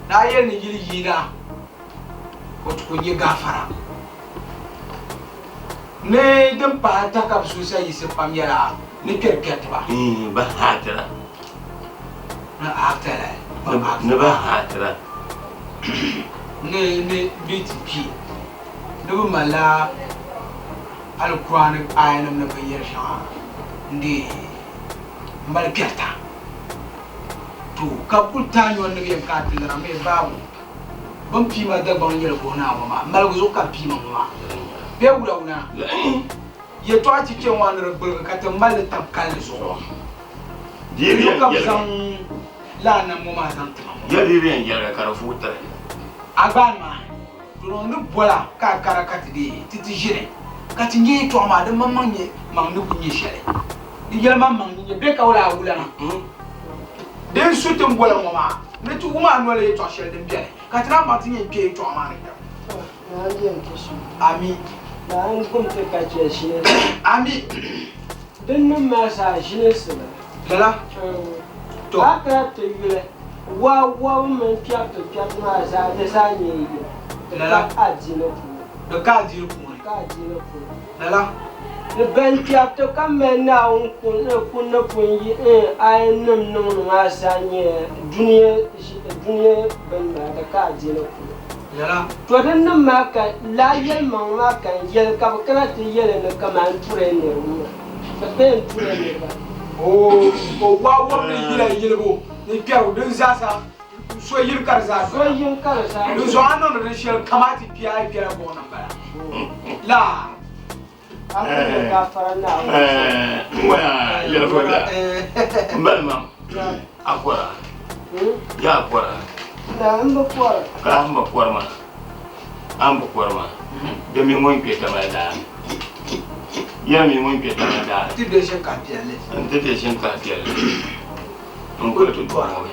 ni a yɛli ni yili yiina o ti ku nya gaafara ni din pahi ata ka bɛ suhu sa yiɣisi pam nyɛla ni kpɛri kpɛriti ba. Bɛ haatira. Ni haatira. Ni bɛ haatira. Ni ni bɛ ti kpi ni bɛ malila Alikuraani aayanim ni binyɛr shɛŋa n-deei m-mali kpɛrita. To ka bɛ kul taai nyɔri ni bɛ yɛn kana ti lira mi baabu. Bɛ ni pii ma Dagbaŋ yɛligu naa ŋɔ maa, maligu zuɣu ka bɛ pii ma ŋɔ maa. Bee wula wuna yɛtɔɣa ti kpe ŋɔ ni di gbuligi ka ti mali li tab kalinli zuɣu. Di zuɣu ka bɛ zaŋ lala nam ŋɔ maa zaŋ ti ma ŋɔ. A gbaai maa, to niŋ ni bola ka a kara ka ti deei ti ti ʒini ka ti nya yɛtɔɣa maa di maŋmaŋ nyɛ maŋ ni ku nyɛ shɛli. Di yɛlimaŋmaŋ ni nyɛ bɛ ka wula a wula na. Din su ti ni bola ŋɔ maa ni ti wum a noli yɛtɔɣ shɛli din beni, ka ti naan baŋ ti yɛn kpe yɛtɔɣa maa ni kpɛm. Naawuni yɛn ti su. Ami. Naawuni gum ti ka chɛ ʒilinsi. Ami. Din niŋ maa zaa ʒilinsi la. Lala. To. A kana ti yuli waa wabu mini kpɛriti kpɛriti maa zaa di zaa nyɛ yili. Lala. Di ka adiini puuni. Di ka adiini puuni. Di ka adiini puuni. Lala. Ni bɛn kpɛriti ka mali Naawuni kun ni pun yi aayanim niŋdi maa zaa nyɛla dunia bini maa, di ka adiini puuni. Lala. Tɔ dinnim maa ka lala yɛlimaŋli maa ka n yɛli ka bɛ kana ti yɛli ni kaman n turila niriba maa, bɛ bee n turila niriba. O waa wɔbiri yila yilibu ni kpɛrigu din zaasa So yili ka di zaa So yili ka di zaa Di zuɣu a niŋdi din shɛli kamaa ti kpi a yi kpɛla buɣu ni m-bala. Laa. A ku nyɛ gaafara Naawuni sani. N waya yɛli fo bila. N bali mam. A kɔra. Ya a kɔra. Na n bi kɔra. Ka a ma kɔri maa. A ni bi kɔri maa, di mi ŋun kpe Tamale daa ni. Yɛli mi ŋun kpe Tamale daa ni. N ti deei shinkah piɛlli. N ti deei shinkah piɛlli. N kuli ti tɔri ŋɔ mi.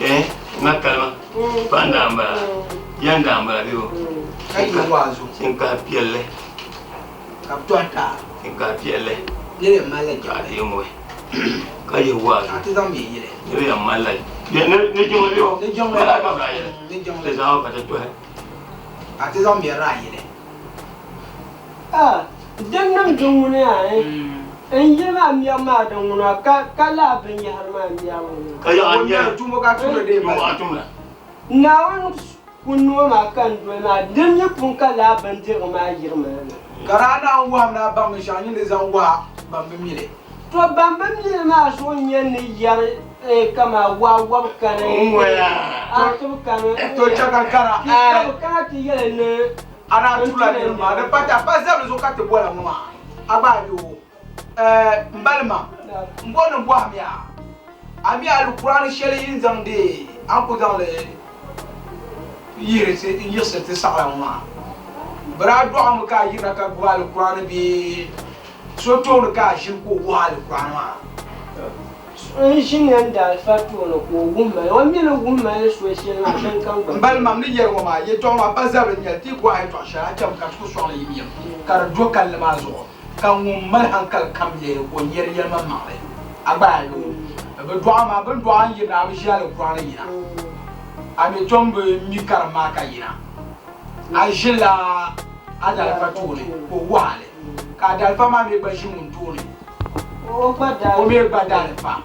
Eh, na kalima. Pa n daa m-bala. Ya n daa m-bala bee o? Ka yi waazu. Shinkah piɛlli. Ka bɛ tɔhi taai. Shinkah piɛlli. Niriba yɛn malila Ka a deei ŋɔ mi. Ka yihi waazu. Ka ti zaŋ mi yili. Niriba yɛn malila ni jiŋli bee o? Ni jiŋli. Lala ka bɛ daa yɛli. Ni jiŋli. Ti zaŋ ka ti tɔhi. Ka ti zaŋ mi raa yili. Ah, din niŋ di ŋuni yaa eh? N yili maa mɛbu maa di ŋuna ka ka laa binyahari maa mɛbu ŋuna. Ka yaɣa n nyɛli. Tumo ka tumdi dee Tumo a tumda. Naawuni kundi ŋɔ maa ka n doli maa, din mi pun ka laa bindirigu maa yiri maa na. Ka daa naan wahim ni a baŋ binshɛɣu nyin di zaŋ wahi ban bi mi li. To ban bi mi li maa zuɣu n-nyɛ ni yɛri kaman waa wɔbu kani, a tibu kani, To chɛ ka kara, ka bɛ kana ti yɛli ni a daa turila niriba maa, di pa ti a pa zabili zuɣu ka ti bol a ŋɔ maa, a gba a be o. M balima, m bɔri ni m bɔhim ya, a mi Alkur'aani shɛli yi ni zaŋ deei a ni ku zaŋ li yihiri ti n-yiɣisiri ti saɣila ŋɔ maa? Bɛ daa dɔɣi mi ka a yirina ka gbubi Alkur'aani bee so tooni ka a ʒini ka o wuhi a Alkur'aani maa? N ʒini n daalifa tooni ka o wuhi ma li. O mi ni wuhi ma li so shɛli maa, din kam gba. M balima, m ni yɛli ŋɔ maa, yɛtɔɣa maa pa zabili n-nyɛ li, ti yi bɔhi a yɛtɔɣ shɛli, a chami ka ti ku sɔŋ li yimyim ka di do kalinli maa zuɣu. Ka ŋun mali hankali kam lihiri ka o nyari yɛlimaŋmaŋli, a gba a yo. Bɛ dɔɣi ma, bɛ ni dɔɣi a n-yirina, a bi ʒi Alkur'aani yina. A mi tom bi mi karim maa ka yina. A ʒilila a dalifa tooni ka o wuhi a li. Ka a dalifa maa mi gba ʒi ŋun tooni, o mi gba dalifa.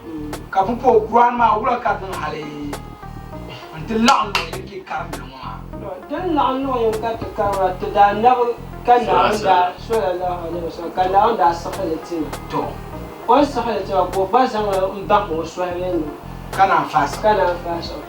Ka pumpɔŋɔ Kur'aani maa wula ka di niŋ hali nti laɣim luɣ yini ka yi karimdi li ŋɔ maa? Din laɣim luɣ yini ka ti karimda, ti daa nabi ka Naawuni daa, Sallallahu alaihi wasallam, ka Naawuni daa siɣi li ti na. To. O ni siɣi li ti na ka o gba zaŋ li m-bahi o sɔhibe nima. Ka naan faai siɣi. Ka naan faai siɣi.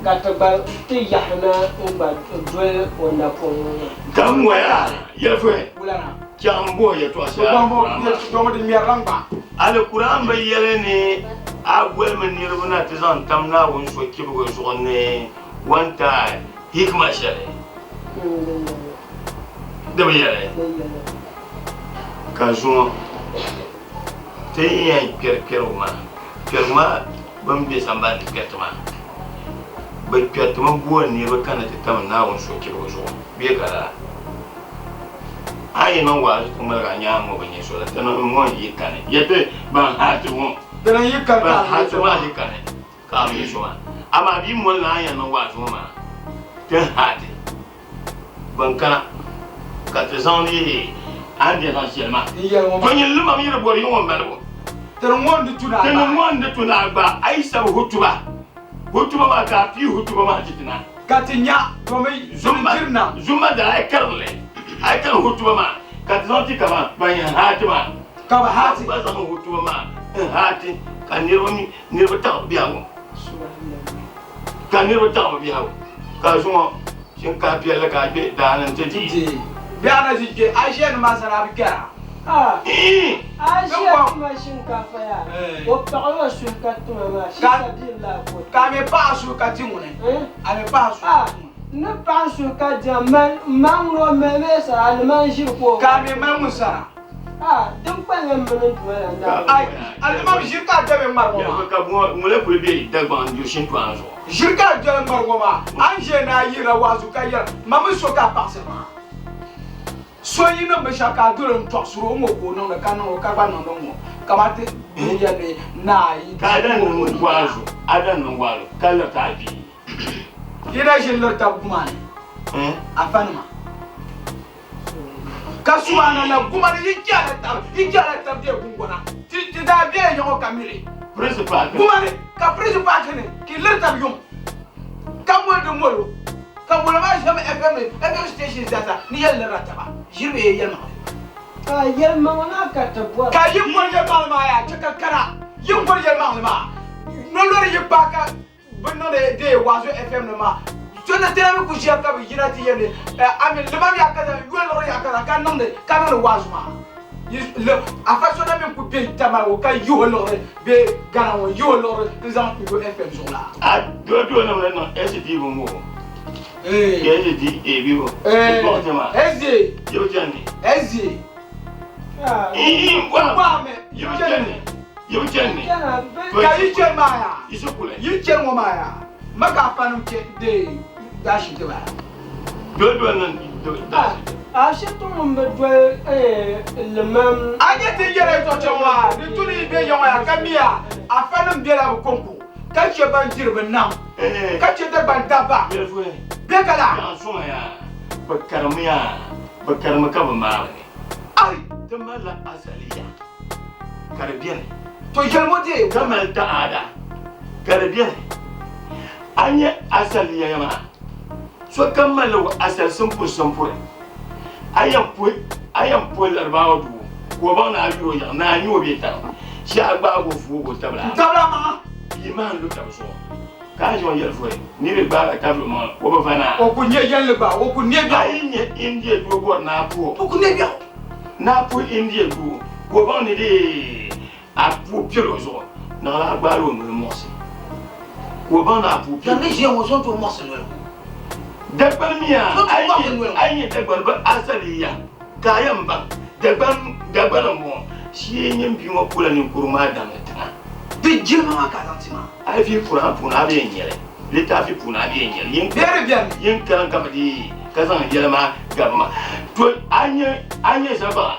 Ka ti gba ti yahi na n-gba doli o napɔŋ ŋɔ maa. Ka n ŋɔya yɛlifuhi Wulana. chaŋ m-bo yɛtɔɣ shɛli Alkur'aan maa. Domi di ŋmɛrila ŋma. Alkur'aan bi yɛli ni a bolimi niriba na ti zaŋ tam Naawuni so chibigu zuɣu ni one time hikima shɛli. Di bi yɛli ka zuŋɔ ti yi yɛn kpɛri kpɛrigu maa, kpɛrigu maa bɛ ni be sambani ni kpɛriti maa, bɛ kpɛritimi booni niriba kanna ti tam Naawuni sochibigi zuɣu bee ka lala? A yi niŋ waazu ti ŋmaligi a nyaaŋa ŋɔ bi nya so la, ti niŋ ŋɔ yi kani, yɛti ban haati ŋɔ, ban haati maa yi kani. Ka a mi so maa. Amaa bia moli ni a yɛn niŋ waazu ŋɔ maa, ti haati bɛn kana ka ti zaŋ li a ni zaŋ shɛli maa. To nyin limam yi di bɔri yi ŋɔ malibu. Ti ni ŋɔ n-di tu ni a Ti ni ŋɔ n-di tu ni a gba a yi sabi hutuba, hutuba maa ka a pii hutuba maa ti ti na. Ka ti nya domi jiri na. Zumma dali a yi karim li, a yi karim hutuba maa ka ti zaŋ ti kaman ban yɛn haati maa. Ka bɛ haati. Ka bɛ gba zaŋ hutuba maa n-haati ka niriba mi Niriba taɣi bɛ biɛhigu ka niriba taɣi bɛ biɛhigu ka zuŋɔ shinkah piɛlli ka a kpe daa ni nti di. Bɛ a na ʒi kpe a ʒiɛni maa sani a bi kpɛra. A ʒiɛni ma shinkaafa yaa o paɣila o suhu ka tima maa shi sabiri la ko. Ka a mi paɣa suhu ka ti ŋuni a mi paɣa suhu ka ti ŋuni. N ni paɣa suhu ka diɛm man ma ŋuni o mali mi sara ni man ʒiri ka o. Ka a mi mali ŋun sara. Ah, din kpalim m mini n Duuma la n-daa Ai, alimam ʒiri ka a doli ŋmari ŋɔ maa. Ka ŋula kuli be Dagbaŋ n-diri shintɔɣa zuɣu. Ʒiri ka a doli ŋmari ŋɔ maa, a ni ʒiya ni a yirila waazu ka yɛri, Ma mi so ka a paɣisiri maa. So yi niŋ binshɛɣu ka a doli n-tɔɣisiri o ŋ-ŋɔ ka o niŋdi ka niŋ o ka gba niŋdi ŋ-ŋɔ kamani ti ni yɛli ni naa yi Ka a dan niŋ waazu, a dan niŋ waazu ka liriti a bia. Yi na ʒi n-liri tab guma ni, afanima. Ka subhanallah guma ni yi jɛla tab, yi jɛla tab dee gungona. Ti ti daa bela yiŋɔ ka mili. Guma ni ka prison park ni ka yi liri tab yuŋ ka moli di molo ka molo maa ʒemi FM ni FM station zaasa ni yɛli lirila taba ʒiri bee yɛlimaŋli. Ka yɛlimaŋli maa ka ti bɔri. Ka yi bɔri yɛlimaŋli maa yaa chɛ ka kana yi bɔri yɛlimaŋli maa nolori yi paai ka Bɛ niŋdi dee Wazo FM nim maa so ni tɛna mi ku ʒiya ka bɛ yina ti yɛli ni ami limam ya kaza yoli liɣiri ya kaza ka niŋdi ka niŋdi waazu maa afa so na mi ku be Tamale ŋɔ ka yihi o liɣiri bee Ghana ŋɔ yihi o liɣiri n zaŋ yo FM zuɣu la. A doli doli nim la niŋ STV ŋɔ. Kɛzi di ebi bo. Ezi. Yibu chani. Ezi. Ngwame. Yibu chani. Yibu chani. Ka yi chani maa ya. Yisu kule. Yi chani ŋɔ maa ya. Ma ka afanim chɛ de dashi ti ba. Doli doli niŋ dashi. A shiti ŋun bi doli limam. A nyɛ ti yɛra yɛtɔɣ shɛŋa maa di tu ni yi be ya ŋɔ ya ka miya afanim bela bɛ kɔŋko ka chɛ ban diri bɛ nam ka chɛ Dagbaŋ dabba bɛ ka la. Yaɣa suma ya bɛ karimi ya bɛ karimi ka bɛ maari ni. Ai! Ti malila asali ya ka di beni. To yɛli ŋɔ deei. Ka mali taada ka di beni. A nya asali yɛya maa, sokam malila o asali simpuri simpuri. A yɛn puhi a yɛn puhi Laribaawa duu ka o baŋ ni a yuri o yiɣi ni a nya o bee tariŋ shee a gbaagi o fuug o tabili a. Tabili a maŋa. Yi maa n-lu tab zuɣu ka a ʒi o yɛli foyi ni bɛ gbaag a tabili o maŋa o bi va na. O ku nya yɛlli gba, o ku ne biɛɣu. A yi nya India doo bɔri ni a puhi o. O ku ne biɛɣu. Ni a puhi India doo ka o baŋ ni dee A puu piɛl o zuɣu, naɣila a gbaal o noli muɣisi, ka o baŋ ni a puu piɛl o. Ni ʒiya ŋɔ, so n tooi muɣisi noli. Dagbani mi yaa, a yi nya Dagbani bɛ asali ya ka a yɛn baŋ Dagbani, Dagbani m-bɔŋɔ. Shee nyin bia ŋɔ pula ninkurigu maa damli tiŋa. Di jilima maa ka a zaŋ ti ma. A yi vihi Quran puuni a bi yɛn nya li, litaafi puuni a bi yɛn nya li. Bɛ di beni. Yin karim ka bɛ dii ka zaŋ yɛli maa gabi ma. To a nya, a nya zabaɣa.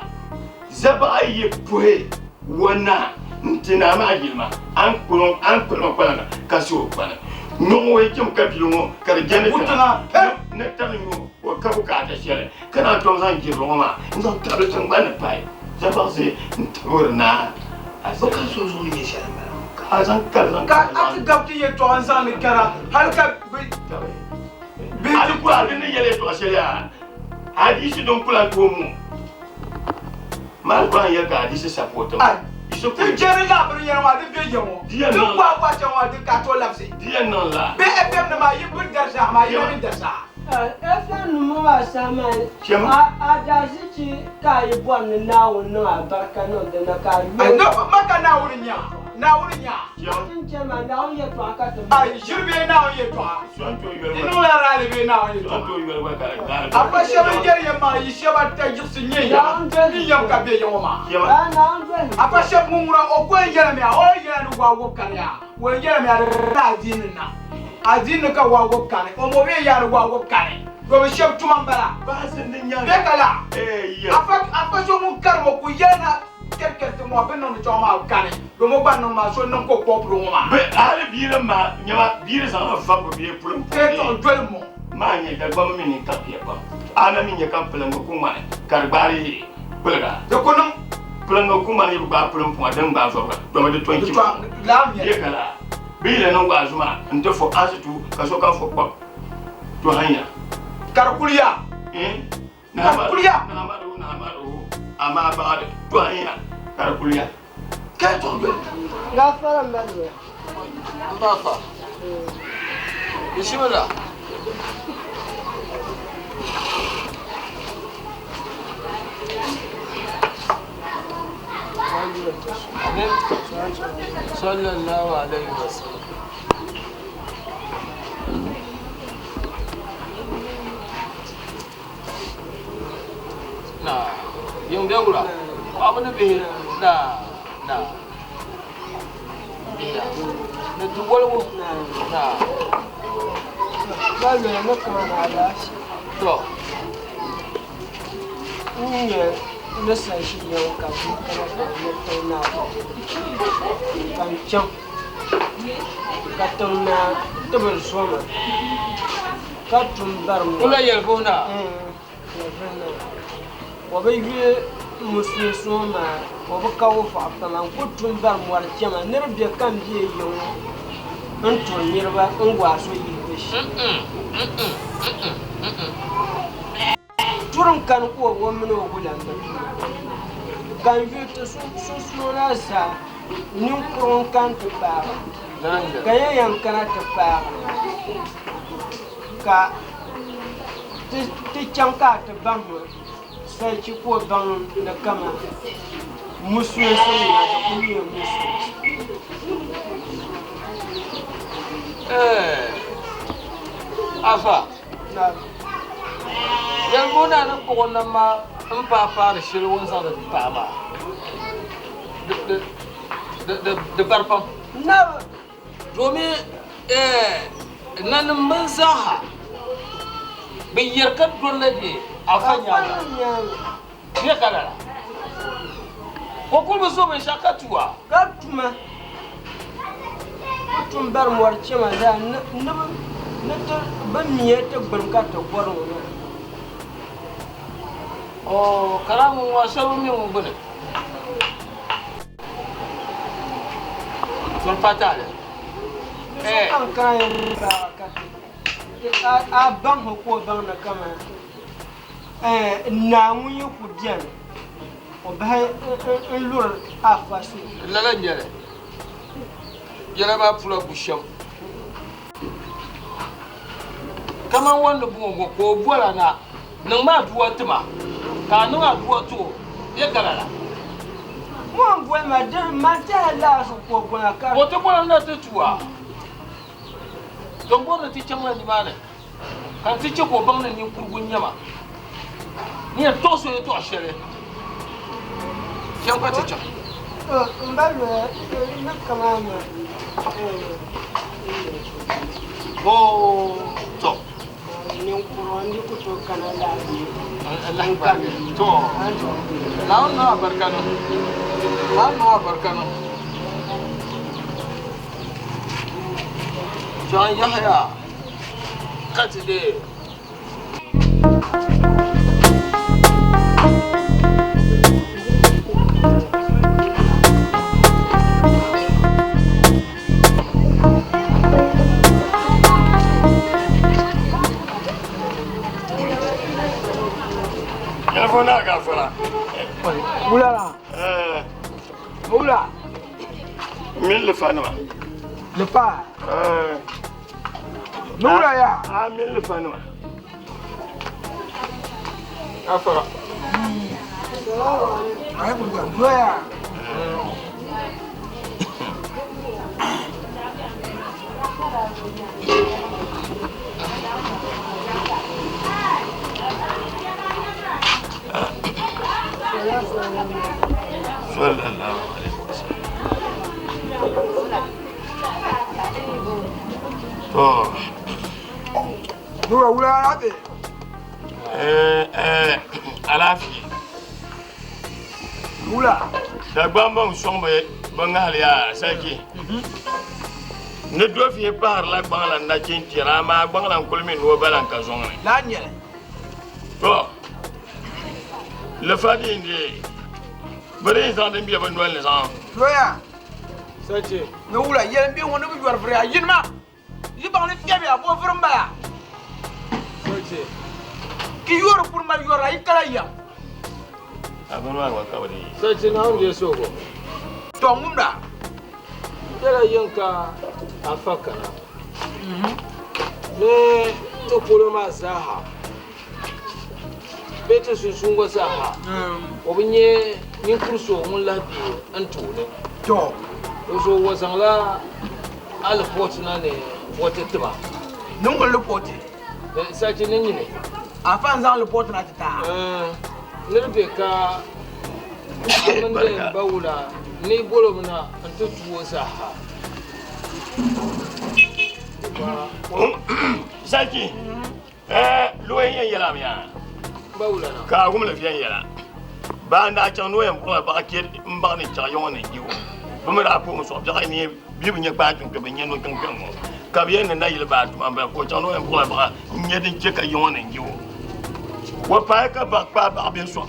Zabaɣa yi puhi o na nti naa maa jilima, a ni kpuɣi o kpalaŋa ka su o kpani. Nyɔŋ o yi chim ka bili ŋɔ ka di jɛndi tiŋa ni tabi nyo o ka bukaata shɛli ka naan tom zaŋ jirili ŋɔ maa n-zaŋ tabili tiŋgbani ni pahi zabaɣisi n-tabiri naa O ka so zuɣu ni nyɛ shɛli m-bala. Ka a zaŋ kali zaŋ Ka a ti gabi ti yɛtɔɣa n-zaŋ li kara hal ka bɛ bɛ ti ku a di ni yɛli yɛtɔɣ shɛli yaa. Hadisi din kula tooi mu maa gba n yɛli ka hadisi support ma. Ti jɛri labiri yɛli ŋɔ di bɛ yɛ ŋɔ ti gbaai gbaai chaŋ ŋɔ di ka tooi labisi. Di yɛn niŋ la. Bɛ FM nima yi bi dari saha maa yi na mi dari saha. FM nim ŋɔ maa saha maa a daazichi ka a yi bɔri ni Naawuni niŋ alibarika niŋ di ni ka a yuli. Ma ka Naawuni nya Naawuni nya. Tin chɛ ma Naawuni yɛtɔɣa ka ti mali. Ai ʒiri bee Naawuni yɛtɔɣa. Di niŋla raali bee Naawuni yɛtɔɣa. Afa shɛba n-yɛri ya maa yi shɛba ta yiɣisi nyɛ ya ni yɛm ka be ya ŋɔ maa. Afa shɛba ŋun ŋuna o ko n-yɛlimi ya o yɛla ni waa wobu kani ya o yɛlimi ya di la adiini na adiini ka waa wobu kani o mo bee yaa ni waa wobu kani domi shɛba tuma m-bala bɛ ka la afa so ŋun karim o ku yɛli na Kɛrikɛriti ŋɔ bɛ niŋdi chuɣu maa kani domi o gba niŋ maa so niŋ ka o kɔpiri ŋɔ maa. Bɛ hali biiri maa nyɛma biiri zaŋla vabbu bee puli m-puhi Kee tɔɣi doli mɔ. Maa nyɛ Dagbamba mini ninkapiya pam. A na mi nya ka piliŋga ku ŋmani ka di gbaari kpuliga. Di ku niŋ. Piliŋga ku ŋmani yi bi gbaai puli m-puŋa din gbaai vabga domi di tɔn Di chim. tɔn laam nyɛ. Bee ka laa bɛ yi la niŋ waazu maa n-ti fo asitu ka sokam fo kpab to hanya. Ka di kuli ya. Ka di kuli ya. Nahamaduhu nahamaduhu amaa baɣa di to hanya ka di kuli ya. Kee tɔɣi doli. Gafara m ba zuɣu. M ba fa. Bismillah. Amin. Sallallahu alaihi wasallam. Na yiŋ bɛ wula paɣaba ni bihi na na bihi ni ti woligu na Ba loya ni kamani alaafee. To. N nyɛ ni sa ʒi yiŋ ka bia kana ka n ni tiŋ naa ka n chaŋ ka tiŋ naa ti bi zoma. Ka tum bari ŋɔ. O la yɛli buhi na? Yɛli buhi na. O bi yuli musulinsi ŋɔ maa, o bi ka wufaɣu pam, n ku tum bari mɔri chama ni di be ka m be yiŋ ŋɔ n-turi niriba n-gbaai so yihi bɛ shee. Turim kani ka o mini o gulamba kpi, ka n yuli ti sunsuuna zaa ninkurigu n-kani ti paagi, ka ya yɛn kana ti paagi ka ti chaŋ ka a ti baŋ ma salichi ka o baŋ ni kaman musulinsi n-nyɛ a, di kul nyɛla musulinsi. Afa! Yɛligu naa ni kpuɣi o nam maa m-paai paari shɛli o ni zaŋdi paai maa, di bari pam. Domin nanim mini zaaha bi yɛri ka dolila di afa nyaaŋa. Bɛ ka lala. O kul bi zo binshɛɣu ka tu a. Ka tuma ku tum bari mɔri chɛma zaa ni ni ti bi miya ti gbuni ka ti gɔri ŋɔ maa. Oo, karaŋ ŋɔ a shɛba mi ŋun gbuni. Tun pa taali. Di so kam kana yɛn paai ka ti a baŋ o ka o baŋ ni kaman Naa ŋun yi ku beni, o bahi n-luri afa suhu. Lala n-nyɛ li. Yɛla maa pula bu shɛm. Kaman wandi buŋɔ ŋɔ ka o bol a na, Niŋmi aduwa ti ma, ka a niŋ aduwa ti o, bɛ ka lala? Ŋɔ m-boli ma, di man tɛha laa zuɣu ka o boli ma ka. O ti boli m na ti tu a. Tɔ m bɔri ni ti chaŋla nimaani. Ka n ti chɛ ka o baŋ ni ninkurigu n-nyɛ ma. N yɛn tɔɣis o yɛtɔɣ shɛli chaŋ ka ti chaŋ. M ba loya ni kaman ma. Oo, tɔ. Ninkurigu n-di ku tooi kana lala. Tɔ, Naawuni niŋ abarika niŋ. Naawuni niŋ abarika niŋ. Chaŋ Yahaya. Ka ti deei. Telefona gafara. Wula la. Wula. Min lifa nima. Lifa. Nura ya. A min lifa nima. Gafara. Nura ya. Sallallahu alaihi wasallam. To. Nura wula ya be. Eh eh alaafee. Wula. Dagbamba n sɔŋ bɛ bɛ ŋahili yaa sariki. Ni dɔfihi pahirila gbaŋla nachin tɛra amaa gbaŋla n kuli mi ni o bala n ka zɔŋ ni. Laa nyɛli. To lifa din di bɛ din zaŋ din be bɛ noli ni zaŋ. Loya. Sariki. Ni wula yɛli n bɛ ŋɔ ni bɛ yɔri vuri a yini maa. Yi baŋ ni fiɛbiya bo vuri m-bala. Sariki. Ki yɔri kuri mali yɔri a yi kala yɛm. A bini maa gba ka bɛ di. Sariki Naawuni deei suhigu. To ŋumda. N bela yiŋ ka afa kana ni ti polo maa zaaha bee ti sunsuuni ŋɔ zaaha o bi nya ninkuri so ŋun lahi be n tooni. To. O zuɣu o zaŋla a lipɔti na ni o ti ti ma. Ni ŋun lipɔti? Sachi ni nyini. Afa n-zaŋ lipɔti na ti ti a? Ni di be ka a mini n ba wula ni bolo mi na nti tu o zaaha. Sachi, Looya yɛn yɛla mi yaa ka a wumli viɛnyɛla. Baa n-daa chaŋ ni o yɛn buɣila baɣa kpe m-baɣa ni chaɣ yiŋɔ ni n-yi o. Bɛ mi daa puhimi sɔɣi biɛɣu ni bɛ bi nya kpaai kpe bɛ nya no kpiŋ kpiŋ ŋɔ. Ka bɛ yɛli ni nayili baa tuma m-bala ka o chaŋ ni o yɛn buɣila baɣa n-nya din che ka yiŋɔ ni n-yi o. O paai ka baɣa kpaai baɣa bihi sɔŋ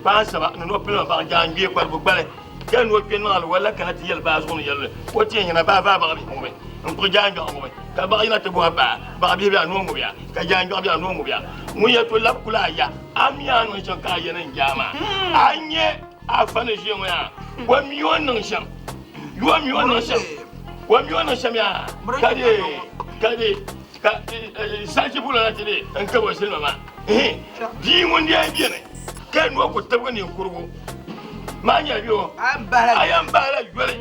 kpaan saba ni ni o pilima baɣa jaangbee kparibu gbali. Ka ni o kpe niŋ alwala kana ti yɛli baa zuɣu ni yɛlli ka o ti yɛn yina baa vaa baɣa bihi ŋubi n-kpuɣi jaangbɛɣu ŋubi ka baɣa yina ti bɔhi baa baɣa bihi bɛ a noo ŋubiya ka jaangbɛɣu bɛ a noo ŋubiya ŋun yɛli to labi kuli a ya a mi a niŋ shɛm ka a yɛli n jaa maa a nyɛ a fa ni ʒiya ŋɔ yaa o mi o niŋ shɛm o mi o niŋ shɛm o mi o niŋ shɛm yaa ka di ka di ka sachi bulo na ti di n kabo silima maa bia ŋun di yɛn beni ka ni o ku tibigi ninkurigu maa nyɛla bɛ o a yɛn bahila yoli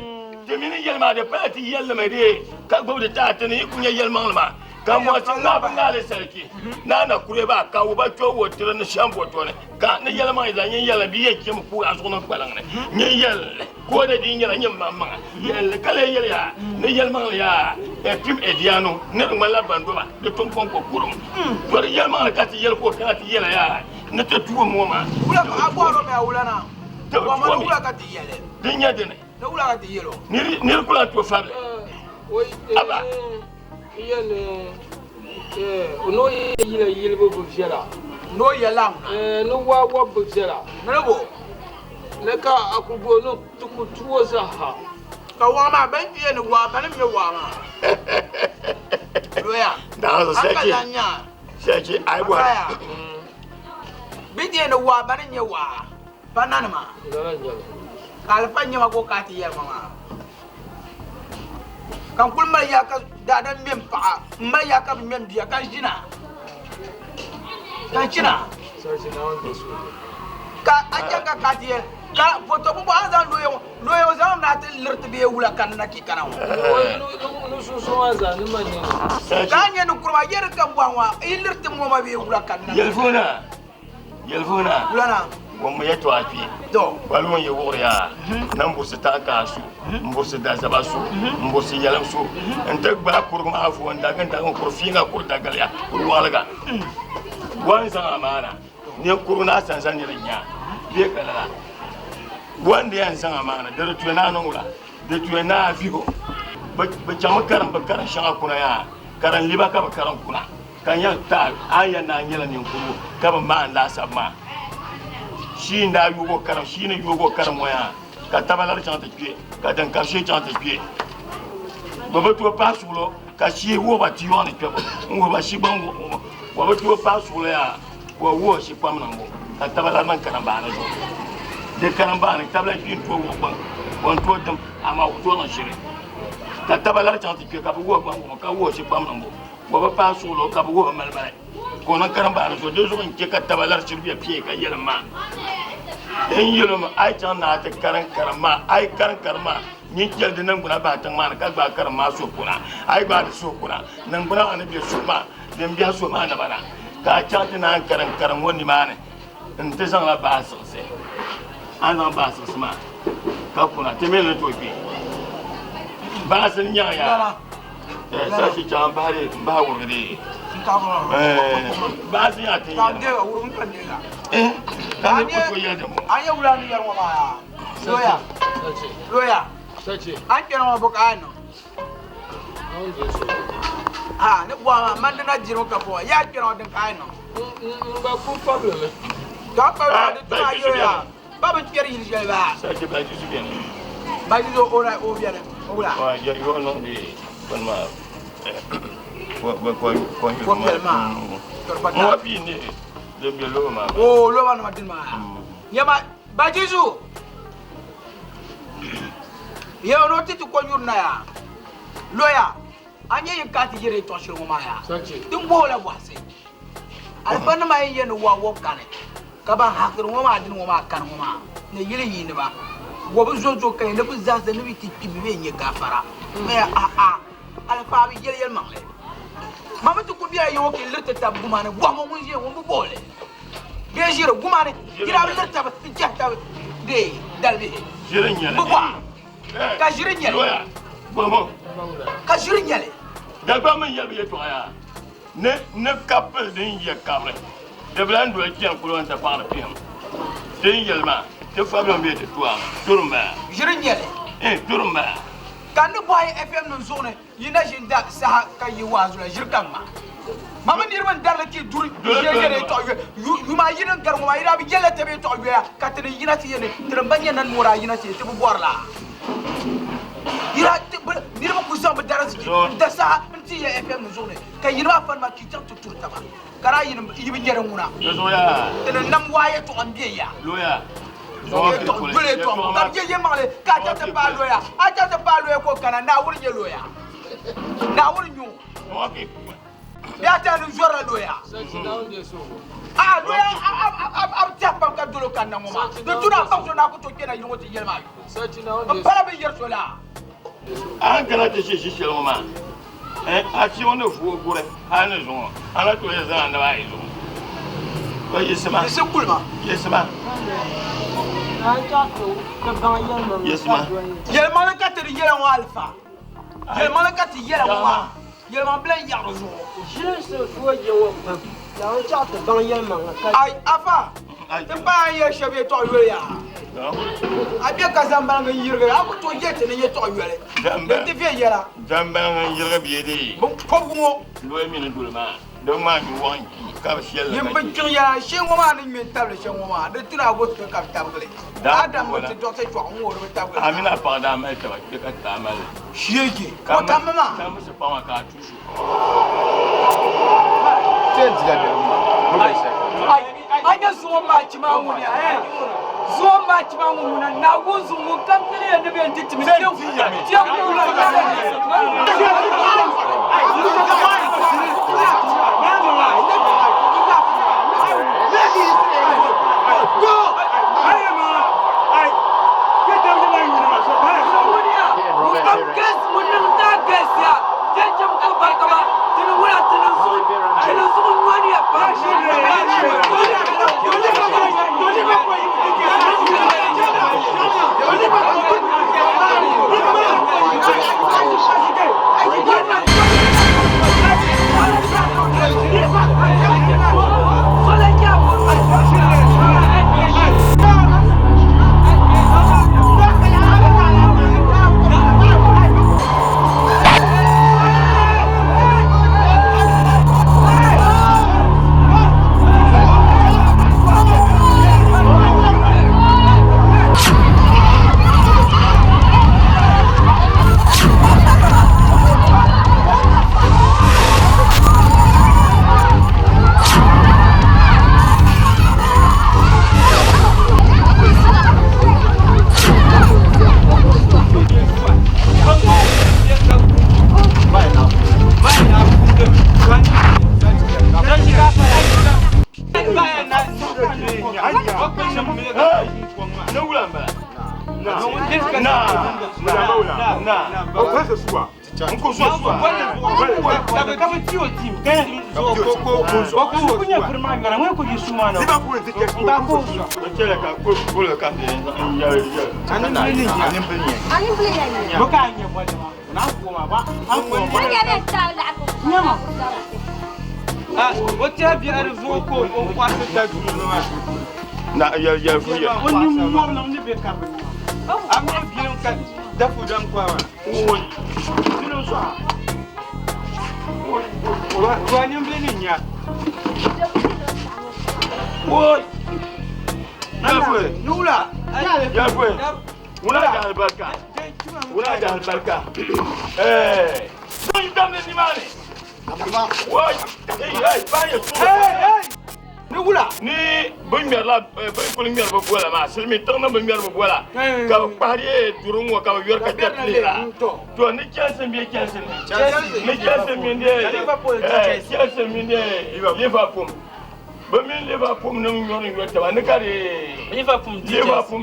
ti mini yɛli maa di pala ti yɛlli mi dee ka gbubi di taai ti ni yi ku nyɛ yɛlimaŋli maa. Ka mɔsi ŋmaa bi ŋaali sariki naa na kuri ba ka o ba to o tiri ni shɛm bo ni ka ni yɛli maŋ zaa nyin yɛli bi yɛn chɛmi kuui a zuɣu ni kpaliŋ ni nyin yɛli ka o da di nyɛla nyin maŋ maŋa yɛli ka lee yɛli yaa ni yɛli maŋli yaa pim ɛdiano ni di ŋmanila bandoba di tum kɔŋko kurum to di yɛli maŋli ka ti yɛli ka o kana ti yɛla yaa ni ti tuo ŋɔ maa Wula ka a bɔhiri o mi a wula na? Ti Bɔhima ni tuo mi. wula ka ti yɛli? Din nyɛ dini? Ni wula ka ti yɛl o? Niri ku lahi tooi fabili. Aba. N yɛli ni o yila yilibu bi viɛla. Ni o yɛla ŋuna. Ni waa wɔbu bi viɛla. Ni ni bo? Ni ka a ku bo ni ti ku tu o zaa. Ka waa maa bɛn ti yɛn ni waa bani mi waa maa. Loya. A ka lan nya. Sɛchi ayi bɔri. Bɛ ti yɛn ni waa bani nyɛ waa. Pa nanima. Ka alifa nyɛ ma ka o ka ti yɛli ma maa. Ka n kuli mali yaa ka daadam ŋmɛ m paɣa, m mali yaa ka bi ŋmɛ m bia ka n ʒina. Ka n china. Ka a chaŋ ka ka ti yɛli ka foto bɔbɔ a ni zaŋ looya ŋɔ looya ŋɔ zaŋmi na ti liriti bee wula ka n na ki kana ŋɔ. Ka a nyɛ ni kuri maa yɛri ka bɔhi ŋɔ yi liriti ŋɔ ma bee wula ka n na. Yɛlifuuna. Yɛlifuuna. Wulana. Ŋun yɛtɔɣa kpe. To. Wali ŋun yi wuɣiri yaa. Na m-burisi taŋkaa su, m-burisi dazaba su, m-burisi yɛlim su, nti gbaai kurugu maa vuo n-dagi n-dagi n-kuri fiiŋa kuri dagaliya kuri waɣiliga. Wa n-zaŋ amaana ninkurigu ni a sanza niri nya bee ka lala. Wa n-di yɛn zaŋ amaana di di tuya ni a niŋ wula? Di tuya ni a vihi o. Bɛ chaŋmi karim bɛ karim shɛŋa kuna yaa, karim liba ka bɛ karim kuna. Ka n yɛli Taai, A ni yɛli ni a nyɛla ninkurigu ka bi maani laasabu maa. Shii n-daa yoog o karim, shii ni yoog o karim ŋɔ yaa, ka taba lari chaŋ ti kpe, ka din kari shee chaŋ ti kpe. Bɛ bi tooi paai suɣulo, ka shii wuhi ba tiyɔɣu ni kpɛbu n-wuhi ba shi gbaŋ wuhibu. Bɛ bi tooi paai suɣulo yaa, ka o wuhi o shi kpam niŋbu, ka taba lari niŋ karimbaani zuɣu. Di karimbaani, taba lahi kpi n-tooi wuhi gbaŋ, o ni tooi dim, amaa o ku tooi niŋ shili. Ka taba lari chaŋ ti kpe, ka bɛ wuhi gbaŋ wuhibu, ka wuhi o shi kpam niŋbu. O bi paai suɣulo ka bi wuhi mali mali ka o niŋ karimbaani zuɣu di zuɣu n chɛ ka taba lari shiri bɛ pee ka yɛli ma n yɛli mi a yi chaŋ ni a ti karim karim maa a yi karim karim maa nyin chɛli di niŋgbuna bahi tiŋ maa ni ka gbaai karim maa suhu kuna a yi gbaai di suhu kuna niŋgbuna maa ni bɛ suhu maa din biɛhi suhu maa naba na ka a chaŋ ti naan karim karim ŋɔ nimaani n ti zaŋla baa siɣisi a ni zaŋ baa siɣisi maa ka kuna ti mi ni tooi kpe baasi n nyaŋ ya sashi chaŋ bahi bahi wurigi di baasi yaa ti yɛli ka ni ku tooi yɛli di A nyɛ wula ni yɛri ŋɔ maa yaa loya loya a ni kpɛri ŋɔ bɔ ka a niŋ ha ni bɔhi maa man dina dirimi ka bɔhi yaa kpɛri ŋɔ din ka a yi niŋ N gba ku fabili mi. Ka fabili maa di tuma yɛli yaa ba bi kpɛri yili shɛli baa. Sachi bajizu bɛni. Bajizu o na o bɛni o wula. Wa ya yo niŋ di bini maa ko piɛli maa. Ŋɔ bi ne din bɛ loba maa. O loba nima dini maa. Nyɛma bajizu. Yɛ o ti ti ko nyuri na yaa. Loya a nyɛ yin ka ti yiri yɛtɔɣ shɛli ŋɔ maa yaa. Din bɔhi o la bɔhisi. Alifanima yi yɛn ni waa wɔb kani, ka ban hakiri ŋɔ maa dini ŋɔ maa kani ŋɔ maa ni yili yiiniba wɔbu zonzo ka yi ni bi zaɣisi ni bɛ ti kpi bɛ bee n-nyɛ gaafara. Maya a'a, alifa a bi yɛli yɛlimaŋli. Ma mi ti ku bela ya ŋɔ ka yi liriti tab gumani bɔhima ŋun ʒiya ŋun bi bɔhi li bee ʒiri gumani yi daa bi liri tab n-chɛhi tab dee dalibihi bi bɔha. Ka ʒiri nyɛli. Ka ʒiri nyɛli. Dagbaŋ mini yɛlibu yɛltɔɣa yaa ni ni ka pili din yɛ kabiri di bi lahi doli chani polo n-ti paɣiri pihim. Ti ni yɛli maa, ti fabila bee ti tuami, duri m-bala. Ʒiri nyɛli. Eh, duri m-bala. Ka n ni bɔhi FM nim zuɣu ni yi na ʒi n-da saha ka yi waazu la ʒiri ka ŋma. Ma mi niriba n-darili ti duri ʒiya yɛli yɛltɔɣa yoya. Yuma ayi din gari ŋɔ maa yi daa bi yɛlila taba yɛltɔɣa yoya ka ti ni yina ti yɛli ni ti ni ba nyɛ na noori a yina ti yɛli ti bi bɔri la. Yi daa ti bi niriba kuli zaŋ bi dariziki n-da saha n-ti ya FM nim zuɣu ni ka yini maa fani maa ka yi chaŋ ti turi taba ka daa yi bi nya di ŋuna. Ti ni nam waa yɛltɔɣa m-be ya. Yɛltɔɣa doli yɛltɔɣa ka di je yɛlimaŋli ka a chaŋ ti paai lɔya a chaŋ ti paai lɔya ka o kana Naawuni n-nyɛ lɔya Naawuni n-nyɛ o. Bee a tɛha ni zɔrila lɔya? A'a lɔya a bi tɛhi pam ka dol o kanna ŋɔ maa. Di tu ni a baŋ so ni a ku tooi kpɛna yili ŋɔ ti yɛli maa yo. M pala bɛ ni yɛri so la. A ni kana ti ʒi ʒi shɛli ŋɔ maa. A chi ŋɔ ni vuo guri hali ni zuŋɔ, a na tooi zaŋ a naba ayi zuɣu. To yiɣisima. Yiɣisi kuli ma. Yiɣisima. Yiɣisima. Yɛlimaŋli ka ti di yɛla ŋɔ alifa. Yɛlimaŋli ka ti yɛla ŋɔ maa. Yɛlimaŋ bila n-yaɣiri zuɣu. Ʒilinsi vuo je ŋɔ pam. Naawuni chaɣ ti baŋ yɛlimaŋli ka. Ai, afa, ti paai a ni yɛli shɛba yɛtɔɣ yoli yaa. A be ka zambaliŋ n-yirigi, a ku tooi yɛli ti ni yɛtɔɣ yoli din ti viɛnyɛla. Zambaliŋ n-yirigi bee dee? Binkɔbigu ŋɔ. Loli mini duli maa, di ŋmaa nyu wɔɣ n-kpi ka bi shɛli li Nyin ka bi chɛ. kpiŋ yɛla, shee ŋɔ maa ni ŋme n-tabili shɛm ŋɔ maa, di tu ni a bo ti ka bi tabigi li. Adam mi ti dɔɣisi chɔɣu ŋ-ŋɔ di bi tabigi li. A mini a paɣa daa mali taba kpe ka ti daa mali li. Sheegi, o tammi maa. Ka misi paɣa maa ka a tuusi o. A nya zuŋɔ maachi maa ŋuni ya, eh? Zuŋɔ maachi maa ŋun ŋuna, Naawuni zuŋ ŋun kam ti ni yɛn ni bɛ n-di ti mi teeku la. Ŋun galisi, ŋun niŋ daa galisiya, chɛchɛm ka barika maa, ti ni wula, ti ni zuɣu, ti ni zuɣu nyɔniya pam. Silimiin tiŋ nim bi ŋmɛri bi bola ka bi kpahiri duri ŋɔ ka bi yori ka chɛri lihira to ni Chelsea bee Chelsea ni Chelsea mini Chelsea mini Liverpool bi mini Liverpool nim yori n yori taba ni ka di Liverpool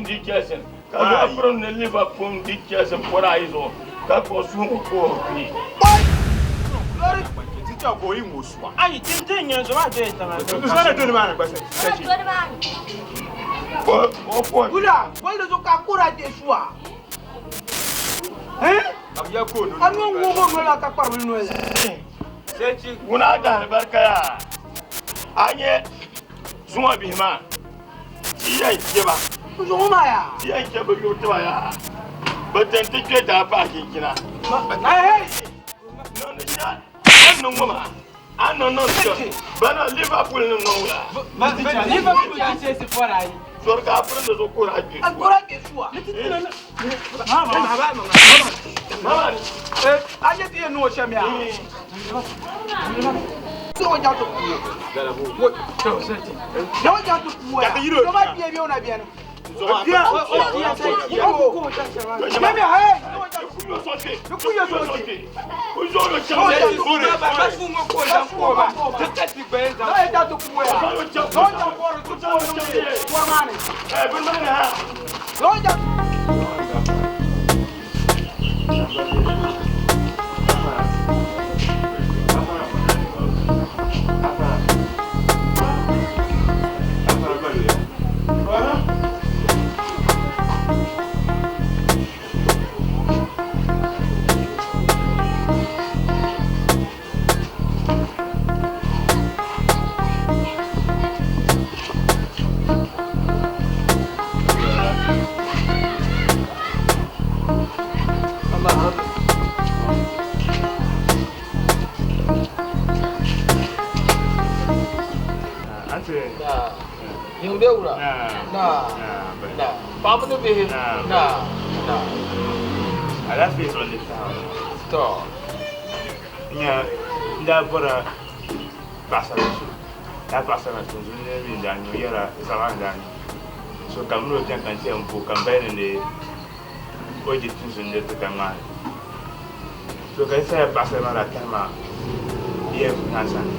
di Chelsea ka zaɣ pirim ni Liverpool di Chelsea pɔri ayi zuɣu ka kpuɣi suhu ka o kpi. Kula, bolli zuɣu ka a kura deei suwa. Eh? A noo ŋ-ŋub o noli maa ka kpari bɛ noli la. Ŋuna a dahi alibarika yaa. A nya zuŋɔ bihi maa, ti yɛn chɛ ba. Zuŋɔ maa yaa. Ti yɛn chɛ bɛ yubu tiba yaa. Bɛ tin ti kpe daa pahi chinchina. Niŋdi shɛli a ni niŋ ŋɔ maa. A niŋ niŋ shɛm bana Liverpool ni niŋ la. Liverpool di Chelsea pɔri ayi. Sori ka a piri ni zuɣu kuri a kpe A kuri a kpe suwa. Mama ni. A nyɛ ti yɛn niŋ o shɛm yaa. Dɔw jaŋ ti kuo. Dɔw jaŋ ti kuo yaa. Dɔw maa bia bɛ o na bɛni. Naa. Yiŋ be wula? Naa. Naa. Paɣaba ni bihi? Naa. Naa. Alaafee zuɣu n-di saha ŋɔ. Tɔ. N nya n daa bɔra paɣasarili so, lala paɣasarili maa tinzun nira mi n-daa nyɛ o yɛra zaɣa n-daa nyɛ o. So ka m mini o beni ka n ti yɛn bo ka m bayi ni ni o di tinzun nir ti ka ŋmaai. So ka di saha paɣasarili maa daa tahi ma Yɛlivuhi Naa sani.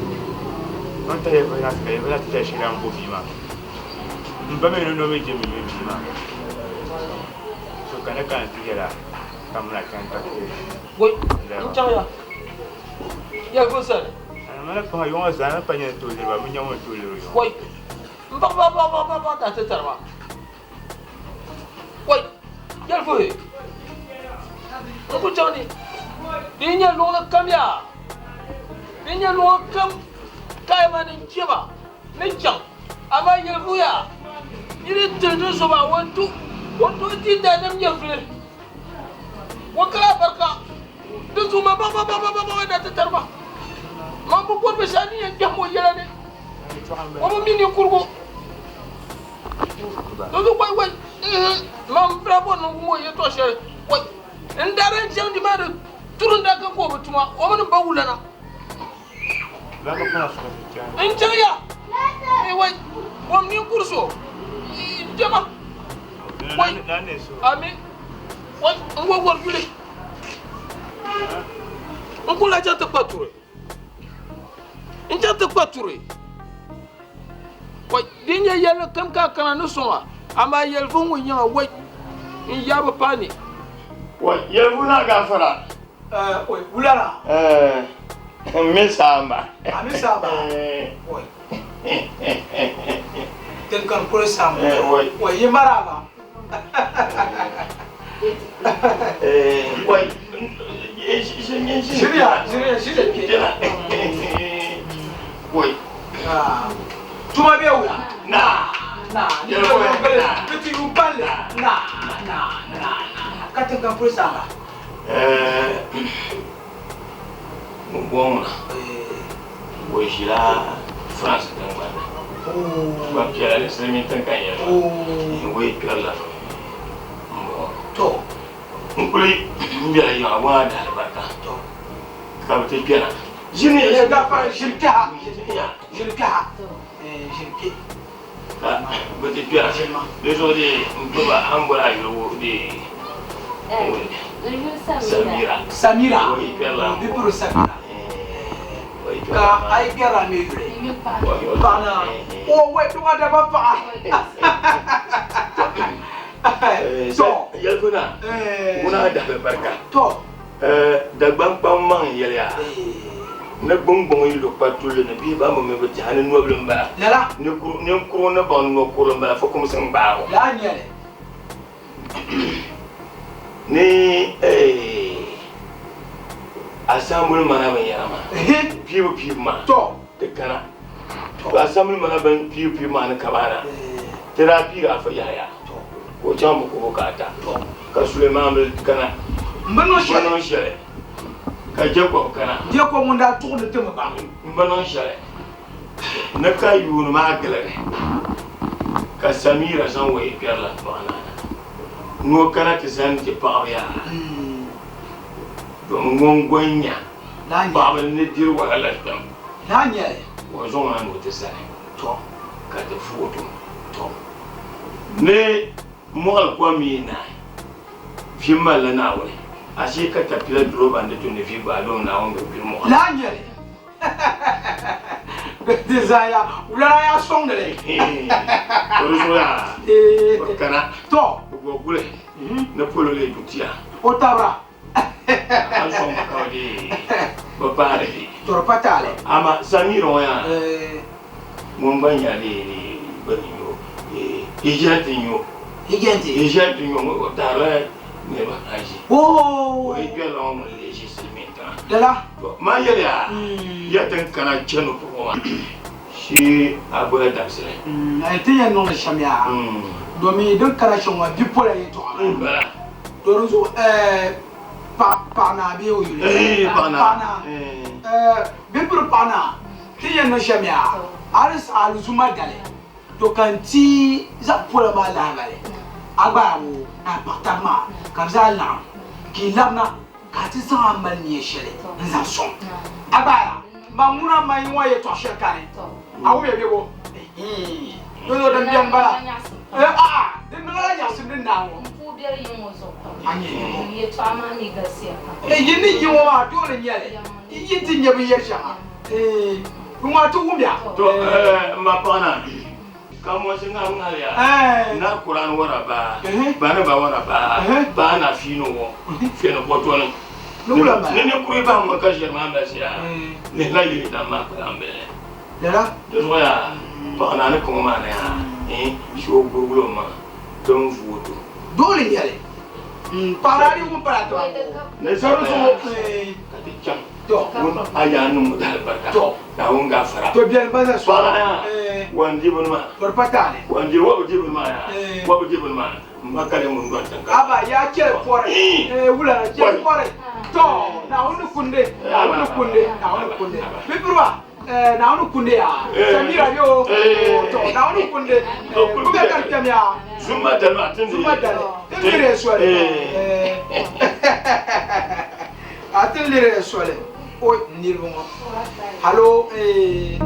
O ni tahi Yɛlivuhi Naa sani ka Yɛlivuhi Naa ti chɛri shɛli daa m-bo bia maa. M ba mi ni o mi je mi mini bia maa. So ka ni kana ti yɛl a ka m mini a chani ka ti Woi, n chaŋ ya Yɛlivuhi sani. Mana pahi yɔŋɔ zaa na pa nyɛ ni tooi liri ba, bɛ nya ŋun tooi liri o yɔŋɔ. Woi, m baɣa baɣa baɣa baɣa baɣa daa ti tari ma. Woi, Yɛlivuhi, n ku chaŋ ni di yi nyɛ luɣili kam yaa, di yi nyɛ luɣili kam ka a yɛli ma ni n chɛ ba ni chaŋ, amaa Yɛlivuhi yaa, yi di tiri di zuɣu maa, o ni tooi ti daadam nyɛvili, o kala alibarika. Di zuɣu ma baɣa baɣa baɣa baɣa daa ti tari ma. Man bi bɔri binshɛɣu din yɛn kpɛhim o yɛla ni o bi mi ninkurugu. Di zuɣu wai wai man daa bɔri ni n wum o yɛtɔɣ shɛli wai n daa daa chaŋ nimaani turi n daa ka ka o bi tuma o mini m ba wulana. N chaŋ ya wai bom ninkuri so n kpɛma wai ami wai n wo wari yuli. N ku lahi chaŋ ti kpa turi. N chaŋ ti kpa turi. Wai, di nyɛ yɛlli kam ka a kana ni sɔŋ a, amaa yɛlivuhi ŋun nyɛ ŋa, wai, n yaa bi paai ni. Wai, yɛlivuhi naa gaafara. Wai, wulana. N mi saamba. A mi saamba? Wai. Din kani kuli saamba. Wai. Wai, yi maraaba. Wai, Shiriya, shiriya, shiriya kpe. Wai. Tuma bɛ wula. Na. Na. Ni ti yu palli. Na, na, na, na. Ka tin kam puli saamba. Ŋɔ o ʒila France tiŋgbani ni. Gbanpiɛla ni silimiin tiŋ ka n yɛli maa o yi kpɛrila m-bɔŋɔ. To n kuli bela yiŋa waa di alibarika ka bɛ ti kpɛna. Ʒini ya gafara ʒiri kpɛha ʒiri kpɛha ʒiri kpɛ ka bɛ ti kpɛna di zuɣu dee m gbubi a ni boli a yuli dee Samira. Samira bibiri Samira ka a yi kpɛrila mi yuli paɣa na o wai duŋa daba paɣa to yɛlguna ŋuna dahi barika to Dagbaŋ kpaŋmaŋ yɛliya ni gbuŋgbuŋ yi lu kpa tulli ni bihi ban bi mi bi tɛha ni nobili m-bala ninkurugu ni baŋ ni no kurili m-bala fukumsi n-gbaag o. Ni asambuli mana binyɛra maa piibu piibu maa ti kana to asambuli mana bin piibu piibu maa ni kabaana ti daa piigi Afa Yahaya ka o chaŋ bi ku bukaata ka Suleiman bi kana M bi niŋ shɛli. M bi niŋ shɛli ka Jacob kana Jacob ŋun daa tuɣindi ti mi baŋ. M bi niŋ shɛli ni ka yuuni maa giligi ka Samira zaŋ o yi kpɛrila paɣa naana ni o kana ti zani ti paɣaba yaa domi ŋun gɔn nya paɣaba ni diri wahala shɛm o zaŋ a ni o ti zani ka ti foto ni mɔɣili kom yi naai vi malila Naawuni ashee katapila durova ni tu ni vi gbaai domi Naawuni bi gbiri mɔɣili. Di zaya wulana yaa sɔŋdi li. To di zuɣu yaa o kana to o bo guli ni polo lee du tia. O tabira. A sɔŋ ba ka o dee bi paari bi. To di pa taali. Ama Samira ŋɔ yaa ŋun gba nya dee bini nyo Hijɛnti nyo. Hijɛnti. Hijɛnti nyo ŋɔ o taarila niriba ayi. Oo. O yi kpɛrila ŋɔ ŋun lee ʒi silimiin tiŋa. Lala. To maa yɛliya ya ti ni kana chani puɣu maa shee a gola dabisili. Ayi ti yɛn niŋdi shɛm yaa domi din kana shɛm ŋɔ bipola yɛltɔɣa maa to di zuɣu paɣa naa bee o yuli paɣa naa bipiri paɣa naa ti yɛn niŋ shɛm yaa A di saɣi alizuma dali, to ka n ti zaŋ pola maa lahibali a gba a ŋɔ ni a paɣ taba maa ka bɛ zaa laɣim ka yi labina ka a ti zaŋ a ni mali nia shɛli n-zaŋ sɔŋ a gba yaa. Man ŋuna man yi ŋɔ yɛtɔɣ shɛli kani, a wumya bɛ bo? Hii! Dinzuɣu din beni m-bala. A'a, di niŋla nyaɣisim din naai ŋɔ. A nya yi ŋɔ? Yi ni yi ŋɔ maa doole n-nyɛ li. Yi ti nya binyɛr shɛŋa. Hii! Ŋɔ a ti wumya? To, m ma paɣ naa, ka mɔsi ŋahi ŋahi ya, na Kuran wara baa, ba ni ba wara baa, baa na fiino ŋɔ, fɛni bɔtɔni. Ni ninkuri bahi ŋɔ ka ʒiɛri maa mali ʒiya, lihila yili dam maa kpalan bili. Di zuɣu yaa, paɣ naa ni kɔŋɔ maa ni yaa, shee o gurigila o maŋa din vuui to. Doole n-nyɛ li. Paɣ naa di wum pala tiba ŋɔ. Ni zuɣu ka ti chaŋ. Ŋun a yaa niŋ o daalibarika, Naawuni gaafara. To biɛli ba za so. Paɣa yaa, wa n di bini maa. To di pa taali. Wa n di, wa bi di bini maa yaa, wa bi di bini maa, m ba kali ŋun dɔni tiŋ ka. Aba yaa chɛli pɔri, wula na chɛli pɔri. To Naawuni ni kundi, Naawuni ni kundi, Naawuni ni kundi. Bipiriba, Naawuni ni kundi yaa. Samira bɛ o, to Naawuni ni kundi. Ku bɛ ka di kpɛm yaa. Zuma dali maa ti ni. Zuma dali, ti ni liri soli. A ti liri soli o niriba ŋɔ. Halo eeh.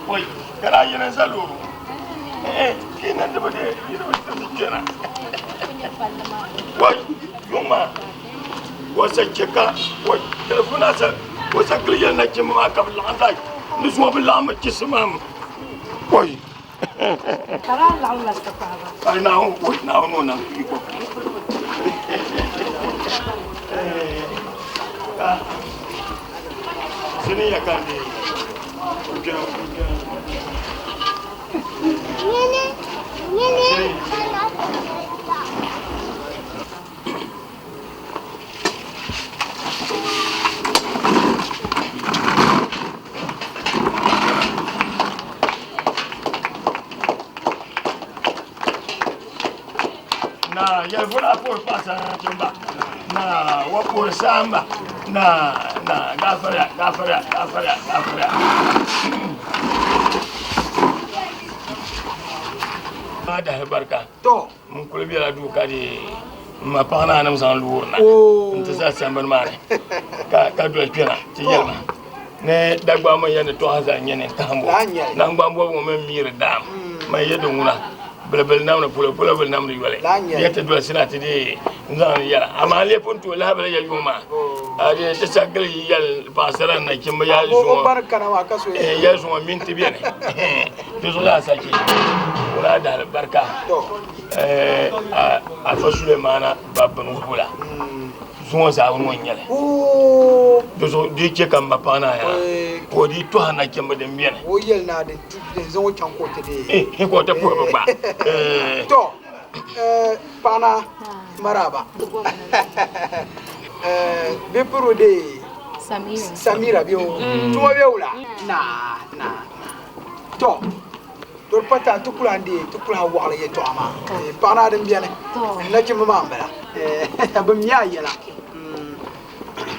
Oi, kana yɛn n za loori eh ki na dibi de yi dibi timi kpɛna wai yuŋ maa o sa chɛ ka o telefon sa o sa gili yɛli nachimba maa ka bi laɣim zaa ni zuŋɔ bi laɣim mi chisimam oi Ka daa laɣim la sipaɣiba. Ai Naawuni oi Naawuni o nam yiko. Ka sini ya ka ndi kpɛna kpɛna. Na yɛlifuna puhiri paɣasara nachimba na wa puhiri saamba na na gaafariya gaafariya gaafariya gaafariya maa dahi barika to n kuli bela duu ka di n ma paɣa naa nim zaŋ loori na n ti za sambani maa ni ka doli kpɛna ti yɛli ma ni Dagbaŋ mi yɛn ni tɔha zaa nyɛ ni kahimbu naŋgban bɔbigu mini miiri daam man yɛ di ŋuna bilibili namdi polo polo bili namdi yoli yɛ ti doli sina ti dee n zaŋ ni yɛla amaa n lee pun tooi lahabali ya yuŋ maa a dee ti sa gili yi yɛli paɣasara ni nachimba ya zuŋɔ mini ti beni di zuɣu laa sa chɛ o daa dahali barika Afa Sulemana ba bini wuhibu la zuŋɔ zaawuni ŋɔ n-nyɛ li di zuɣu di chɛ ka m ba paɣa naa yaa ka o dii tɔhi nachimba din beni o yɛli naa din tu din zaŋ o chaŋ ka o ti deei ka o ti puhi bɛ gba to paɣa naa maraba bɛ piri o deei Samira bɛ o tuma bɛ wula naa naa To, to di pa taali ti ku lahi deei ti ku lahi wɔɣili yɛtɔɣa maa. Paɣa naa din beni, n nachimba maa m-bala. Bɛ mi a yɛla.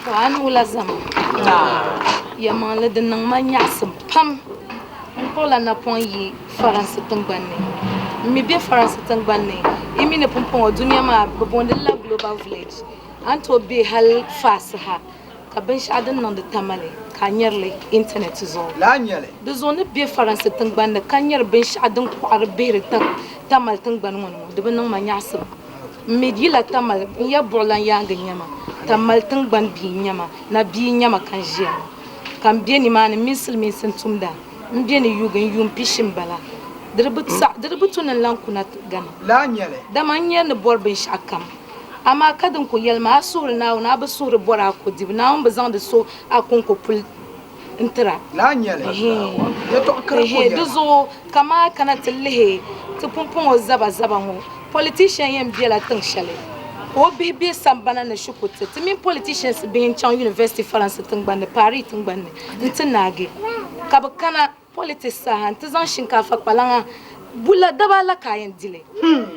To, a ni wula zama? Yɛlimaŋli di niŋ ma nyaɣisim pam. N kpuɣila napɔŋ yi Faransi tiŋgbani ni. M mi be Faransi tiŋgbani ni, yi mi ni pumpɔŋɔ dunia maa bɛ booni li la Global Village. A ni tooi be hali faasi ha ka binshɛɣu din niŋdi Tamale ka a nyari li intanɛt zuɣu. Lala n-nyɛ li. Di zuɣu ni be Faransi tiŋgbani ni ka nyari binshɛɣu din kɔɣiri bihiri Tamale tiŋgbani ŋɔ ni ŋɔ, di bi niŋ ma nyaɣisim. M mi yila Tamale, n ya buɣilan yaaŋa n-nyɛ ma, Tamale tiŋgbani bia n-nyɛ ma, na bia n-nyɛ ma ka n ʒiya ŋɔ. Ka m be nimaani m mini silimiinsi n-tumda. M be ni yuugi n yuun pishi m-bala. Di di bi tu ni n lan kuna Ghana. Lala n-nyɛ li. Dama n nyari ni bɔri binshɛɣu kam. Amaa ka din ku yɛli ma, A suhiri Naawuni, a bi suhiri bɔri a ko dibu. Naawuni bi zaŋdi so a kɔŋko puli n-tira. Laa n-nyɛ li. Yɛtɔɣ kara ka o Ehe, yɛri di maa. zuɣu ka maa kana ti lihi ti pumpɔŋɔ zaba zaba ŋɔ, politician yɛn bela tiŋ shɛli ka o bihi be sambana ni shikuruti. Ti mini politicians bihi n-chaŋ university Faransi tiŋgbani ni, Paris tiŋgbani ni nti naagi ka bɛ kana politics saha nti zaŋ shinkaafa kpalaŋa bula daba ala ka a yɛn di li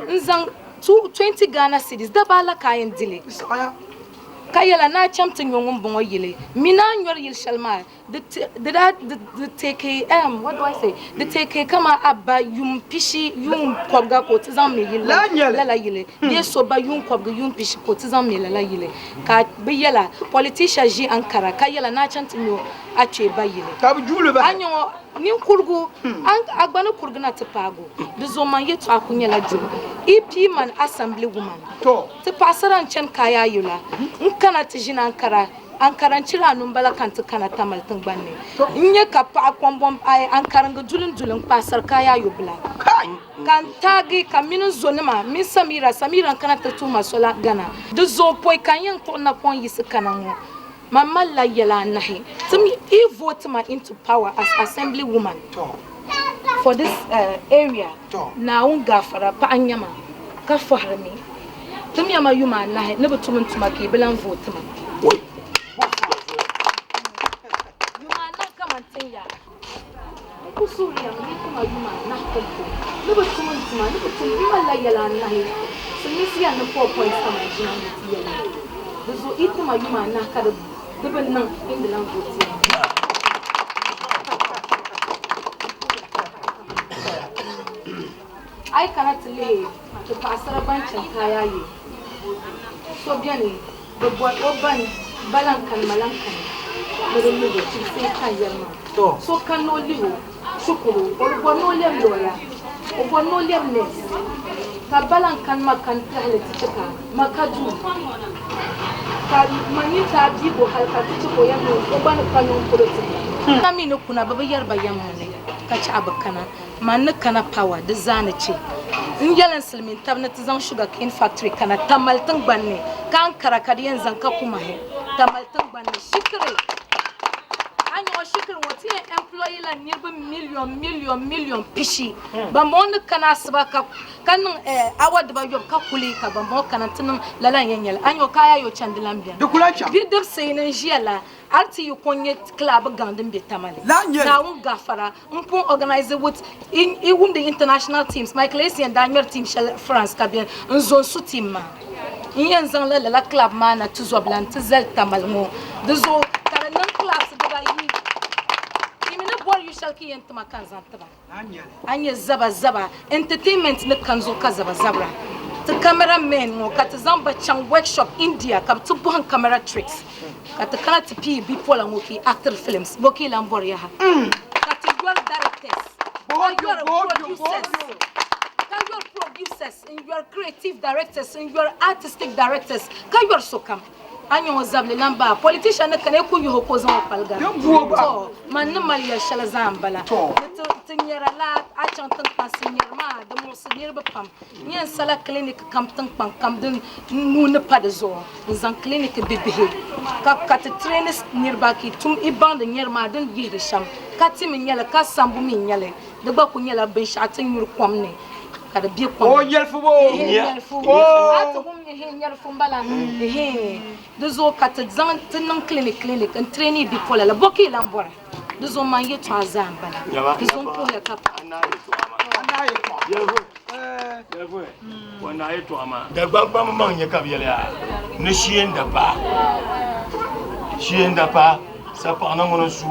n-zaŋ 20 Ghana cedis daba ala ka a yɛn di li ka yɛla ni a chaŋ ti nyo ŋumbɔŋɔ yili mi ni a nyɔri yili shɛli maa di di daa di take um, what do I say di take kama a ba yuun pishi yuun kɔbiga ka o ti zaŋ me yili lala yili bee so ba yuun kɔbigi yuun pishi ka o ti zaŋ me lala yili ka bi yɛla politician ʒi Ankara ka yɛla ni a chaŋ ti nyo a kpee ba yili ka bi juuli bahi a nyɛ ninkurigu a gba ni kurigi na ti paagi o di zuɣu man yɛtɔɣa ku nyɛla juli EP man assembly woman ti paɣasara n chani Kayayula n kana ti ʒini Ankara Ankara n-chira anu m-bala ka n ti kana Tamale tiŋgbani ni. N nya ka paɣa kɔmbɔm ayi Ankaringi duli n-duli n-kpaasiri Kayaayo bila. Ka n taagi ka m mini n zonima mini Samira, Samira n-kana ti tuhi ma sola Ghana. Di zuɣu pɔi ka n yɛn kpuɣi napɔŋ yiɣisi kana ŋɔ, man malila yɛla anahi. Ti mi yi vote ma into power as assembly woman for this area, Naawuni gaafara paɣa n-nyɛ ma ka fɔhiri mi. Timiya ma yuma anahi ni bi tum n tuma ka yi bi lan vooti ma. Yuma anahi kaman tin ya. N ku suhiri ya mi ni yi ti ma yuma anahi pumpɔŋ ni bi tum n tuma ni bi tum m malila yɛla anahi silimiinsi yɛli ni 4 points kaman ʒina ni ti yɛli mi. Di zuɣu yi ti ma yuma anahi ka di bi niŋ yi ni di lan vooti ya. A yi kana ti lihi ti paɣasara ban chani kaaya yi, so beni bɛ bɔri o ban ba lan kani ma lan kani ni di lihi o chibisi ka yɛli maa. So kani ni o lihi o shikuru, o di bɔri ni o lɛbi looya, o bɔri ni o lɛbi nɛsi ka ba lan kani ma kani tahili ti chɛ ka ma ka duu ka ma nyin ti a bia bo hali ka ti chɛ ka o yɛli ni o gba ni kpa niŋ polo ti ma. Mi ni kuna bɛ bi yɛri ba yɛm ŋɔ ni ka chɛ a bi kana. Man ni kana power di zaa ni che n yɛli n silimiin taba ni ti zaŋ sugar cane factory kana Tamale tiŋgbani ni ka Ankara ka di yɛn zaŋ ka Kumahi Tamale tiŋgbani ni shikiri a nyɛ ŋɔ shikiri ŋɔ ti yɛn employ la niriba million million million pishi bambɔŋɔ ni kana asiba ka ka niŋ eh, awa dibayobu ka kuli ka bambɔŋɔ kana nti niŋ lala n yɛn nyɛli a nyɛ ŋɔ ka ayayo chandi lan beni bidibsi ni n ʒiya la hali ti yi ko n-nyɛ club gaŋ din be Tamale Naawuni gafara N pun organise with i wumdi international teams, Michael Essien daa ŋmɛri team shɛli France ka beni, n zo n su team maa. N yɛn zaŋ la lala club maa na tuzɔbila n ti zali Tamale ŋɔ. Di zuɣu ka di niŋ clubs dibayi. Yi mi ni bɔri yu shɛli ka yi yɛn tima ka n zaŋ tiba. A nya zaba zaba entertainment ni kani zuɣu ka zaba zabira. Ti camera men ŋɔ ka ti zaŋ ba chaŋ workshop India ka bɛ ti bɔhim camera tricks. Ka ti kana ti pii bipola ŋɔ ka yi actiri films bɔ ka yi lan bɔri yaha? Ka ti yɔri directors, ka yɔri producers, ka yɔri producers, n-yɔri creative directors, n-yɔri artistic directors, ka yɔri sokam. A nya ŋɔ zabili lan baa politician ni kana yi ku yuhi o ka o zaŋ o kpali gari. Tɔ! Man ni mali yɛl shɛli zaa m-bala. Ni ti nyɛra la a chaŋ tiŋkpansi nyɛri maa di muɣisi niriba pam. N yɛn sala clinic kam tiŋkpaŋ kam din nuu ni pa di zuɣu n-zaŋ clinic bibihi ka ka ti traini niriba ka yi tum yi baŋdi nyɛri maa din yihiri shɛm ka ti mi nyɛli ka sambu mi nyɛli di gba ku nyɛla binshɛɣu ti ni nyuri kom ni ka di be kom O ni. nyɛlifu bo. Ehe nyɛlifu. A ti wum ehe nyɛlifu m-bala ehe di zuɣu ka ti zaŋ ti niŋ clinic clinic n traini bipola la bɔ ka yi lan bɔra? Di zuɣu man yɛtɔɣa zaa m-bala. Di zuɣu m puhiya ka paɣi. Dagbaŋ maŋ nyɛ ka bɛ yɛli yaa ni shee n-da paa shee n-da paa sapaɣ na ŋuni n-su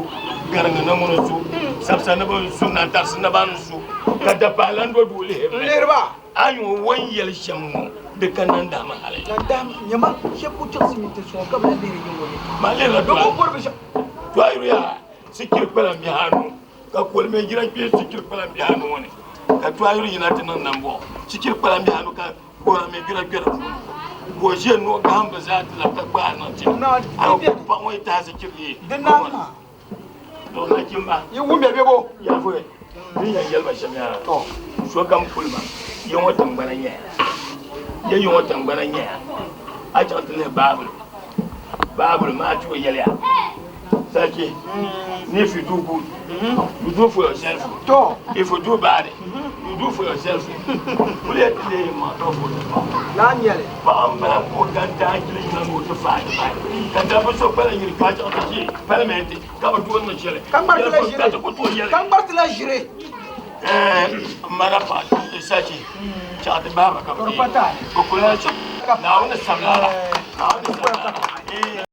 gariŋ na ŋuni n-su sabisa ni bi su nantarisi naba ni su ka dapaa lan do duu lihiri ba a yi ŋɔ o ni yɛli shɛm ŋɔ di ka nandahima hali maa lihirila tɔɣiri yaa sikiri kpalan bihi anu ka koli mɛ jira kpee sikiri kpalan bihi anu ŋɔ ni ka tɔɣiri yina ti niŋ nambɔɣu sikiri kpalan bihi anu ka koli mɛ jira kpɛ di puuni ka o ʒe noo gahim bi zaa ti labi ka gbaai niŋ ti a paɣa ŋɔ yi tahi sikiri yi to nachimba yi wumya bebo yɛlifuhi din yɛn yɛli ba shɛm yaa sokam kulima ya ŋɔ tiŋgbana nyɛya ya yi ŋɔ tiŋgbana nyɛya a chaŋ ti lihi baabuli baabuli maa ti o yɛliya. Sarki, if you do good, you do for yourself. If you do bad, you do for yourself. Kuli ya ti leei ma to for Naa nyɛli. Paɣa m-bala ka o ganta jili yina ni o ti faai ti bahi. Ka dabba so kpala yili ka a chaŋ ti ʒi palimɛnti ka bi tooi niŋ shɛli. Ka ŋmariti la ʒiri. Ka ti ku tooi yɛli. Ka ŋmariti la ʒiri. M ma na paɣa Sarki, chaɣ ti bahi ba ka bi deei. Bɛ kula Naawuni sabila la. Naawuni sabila la.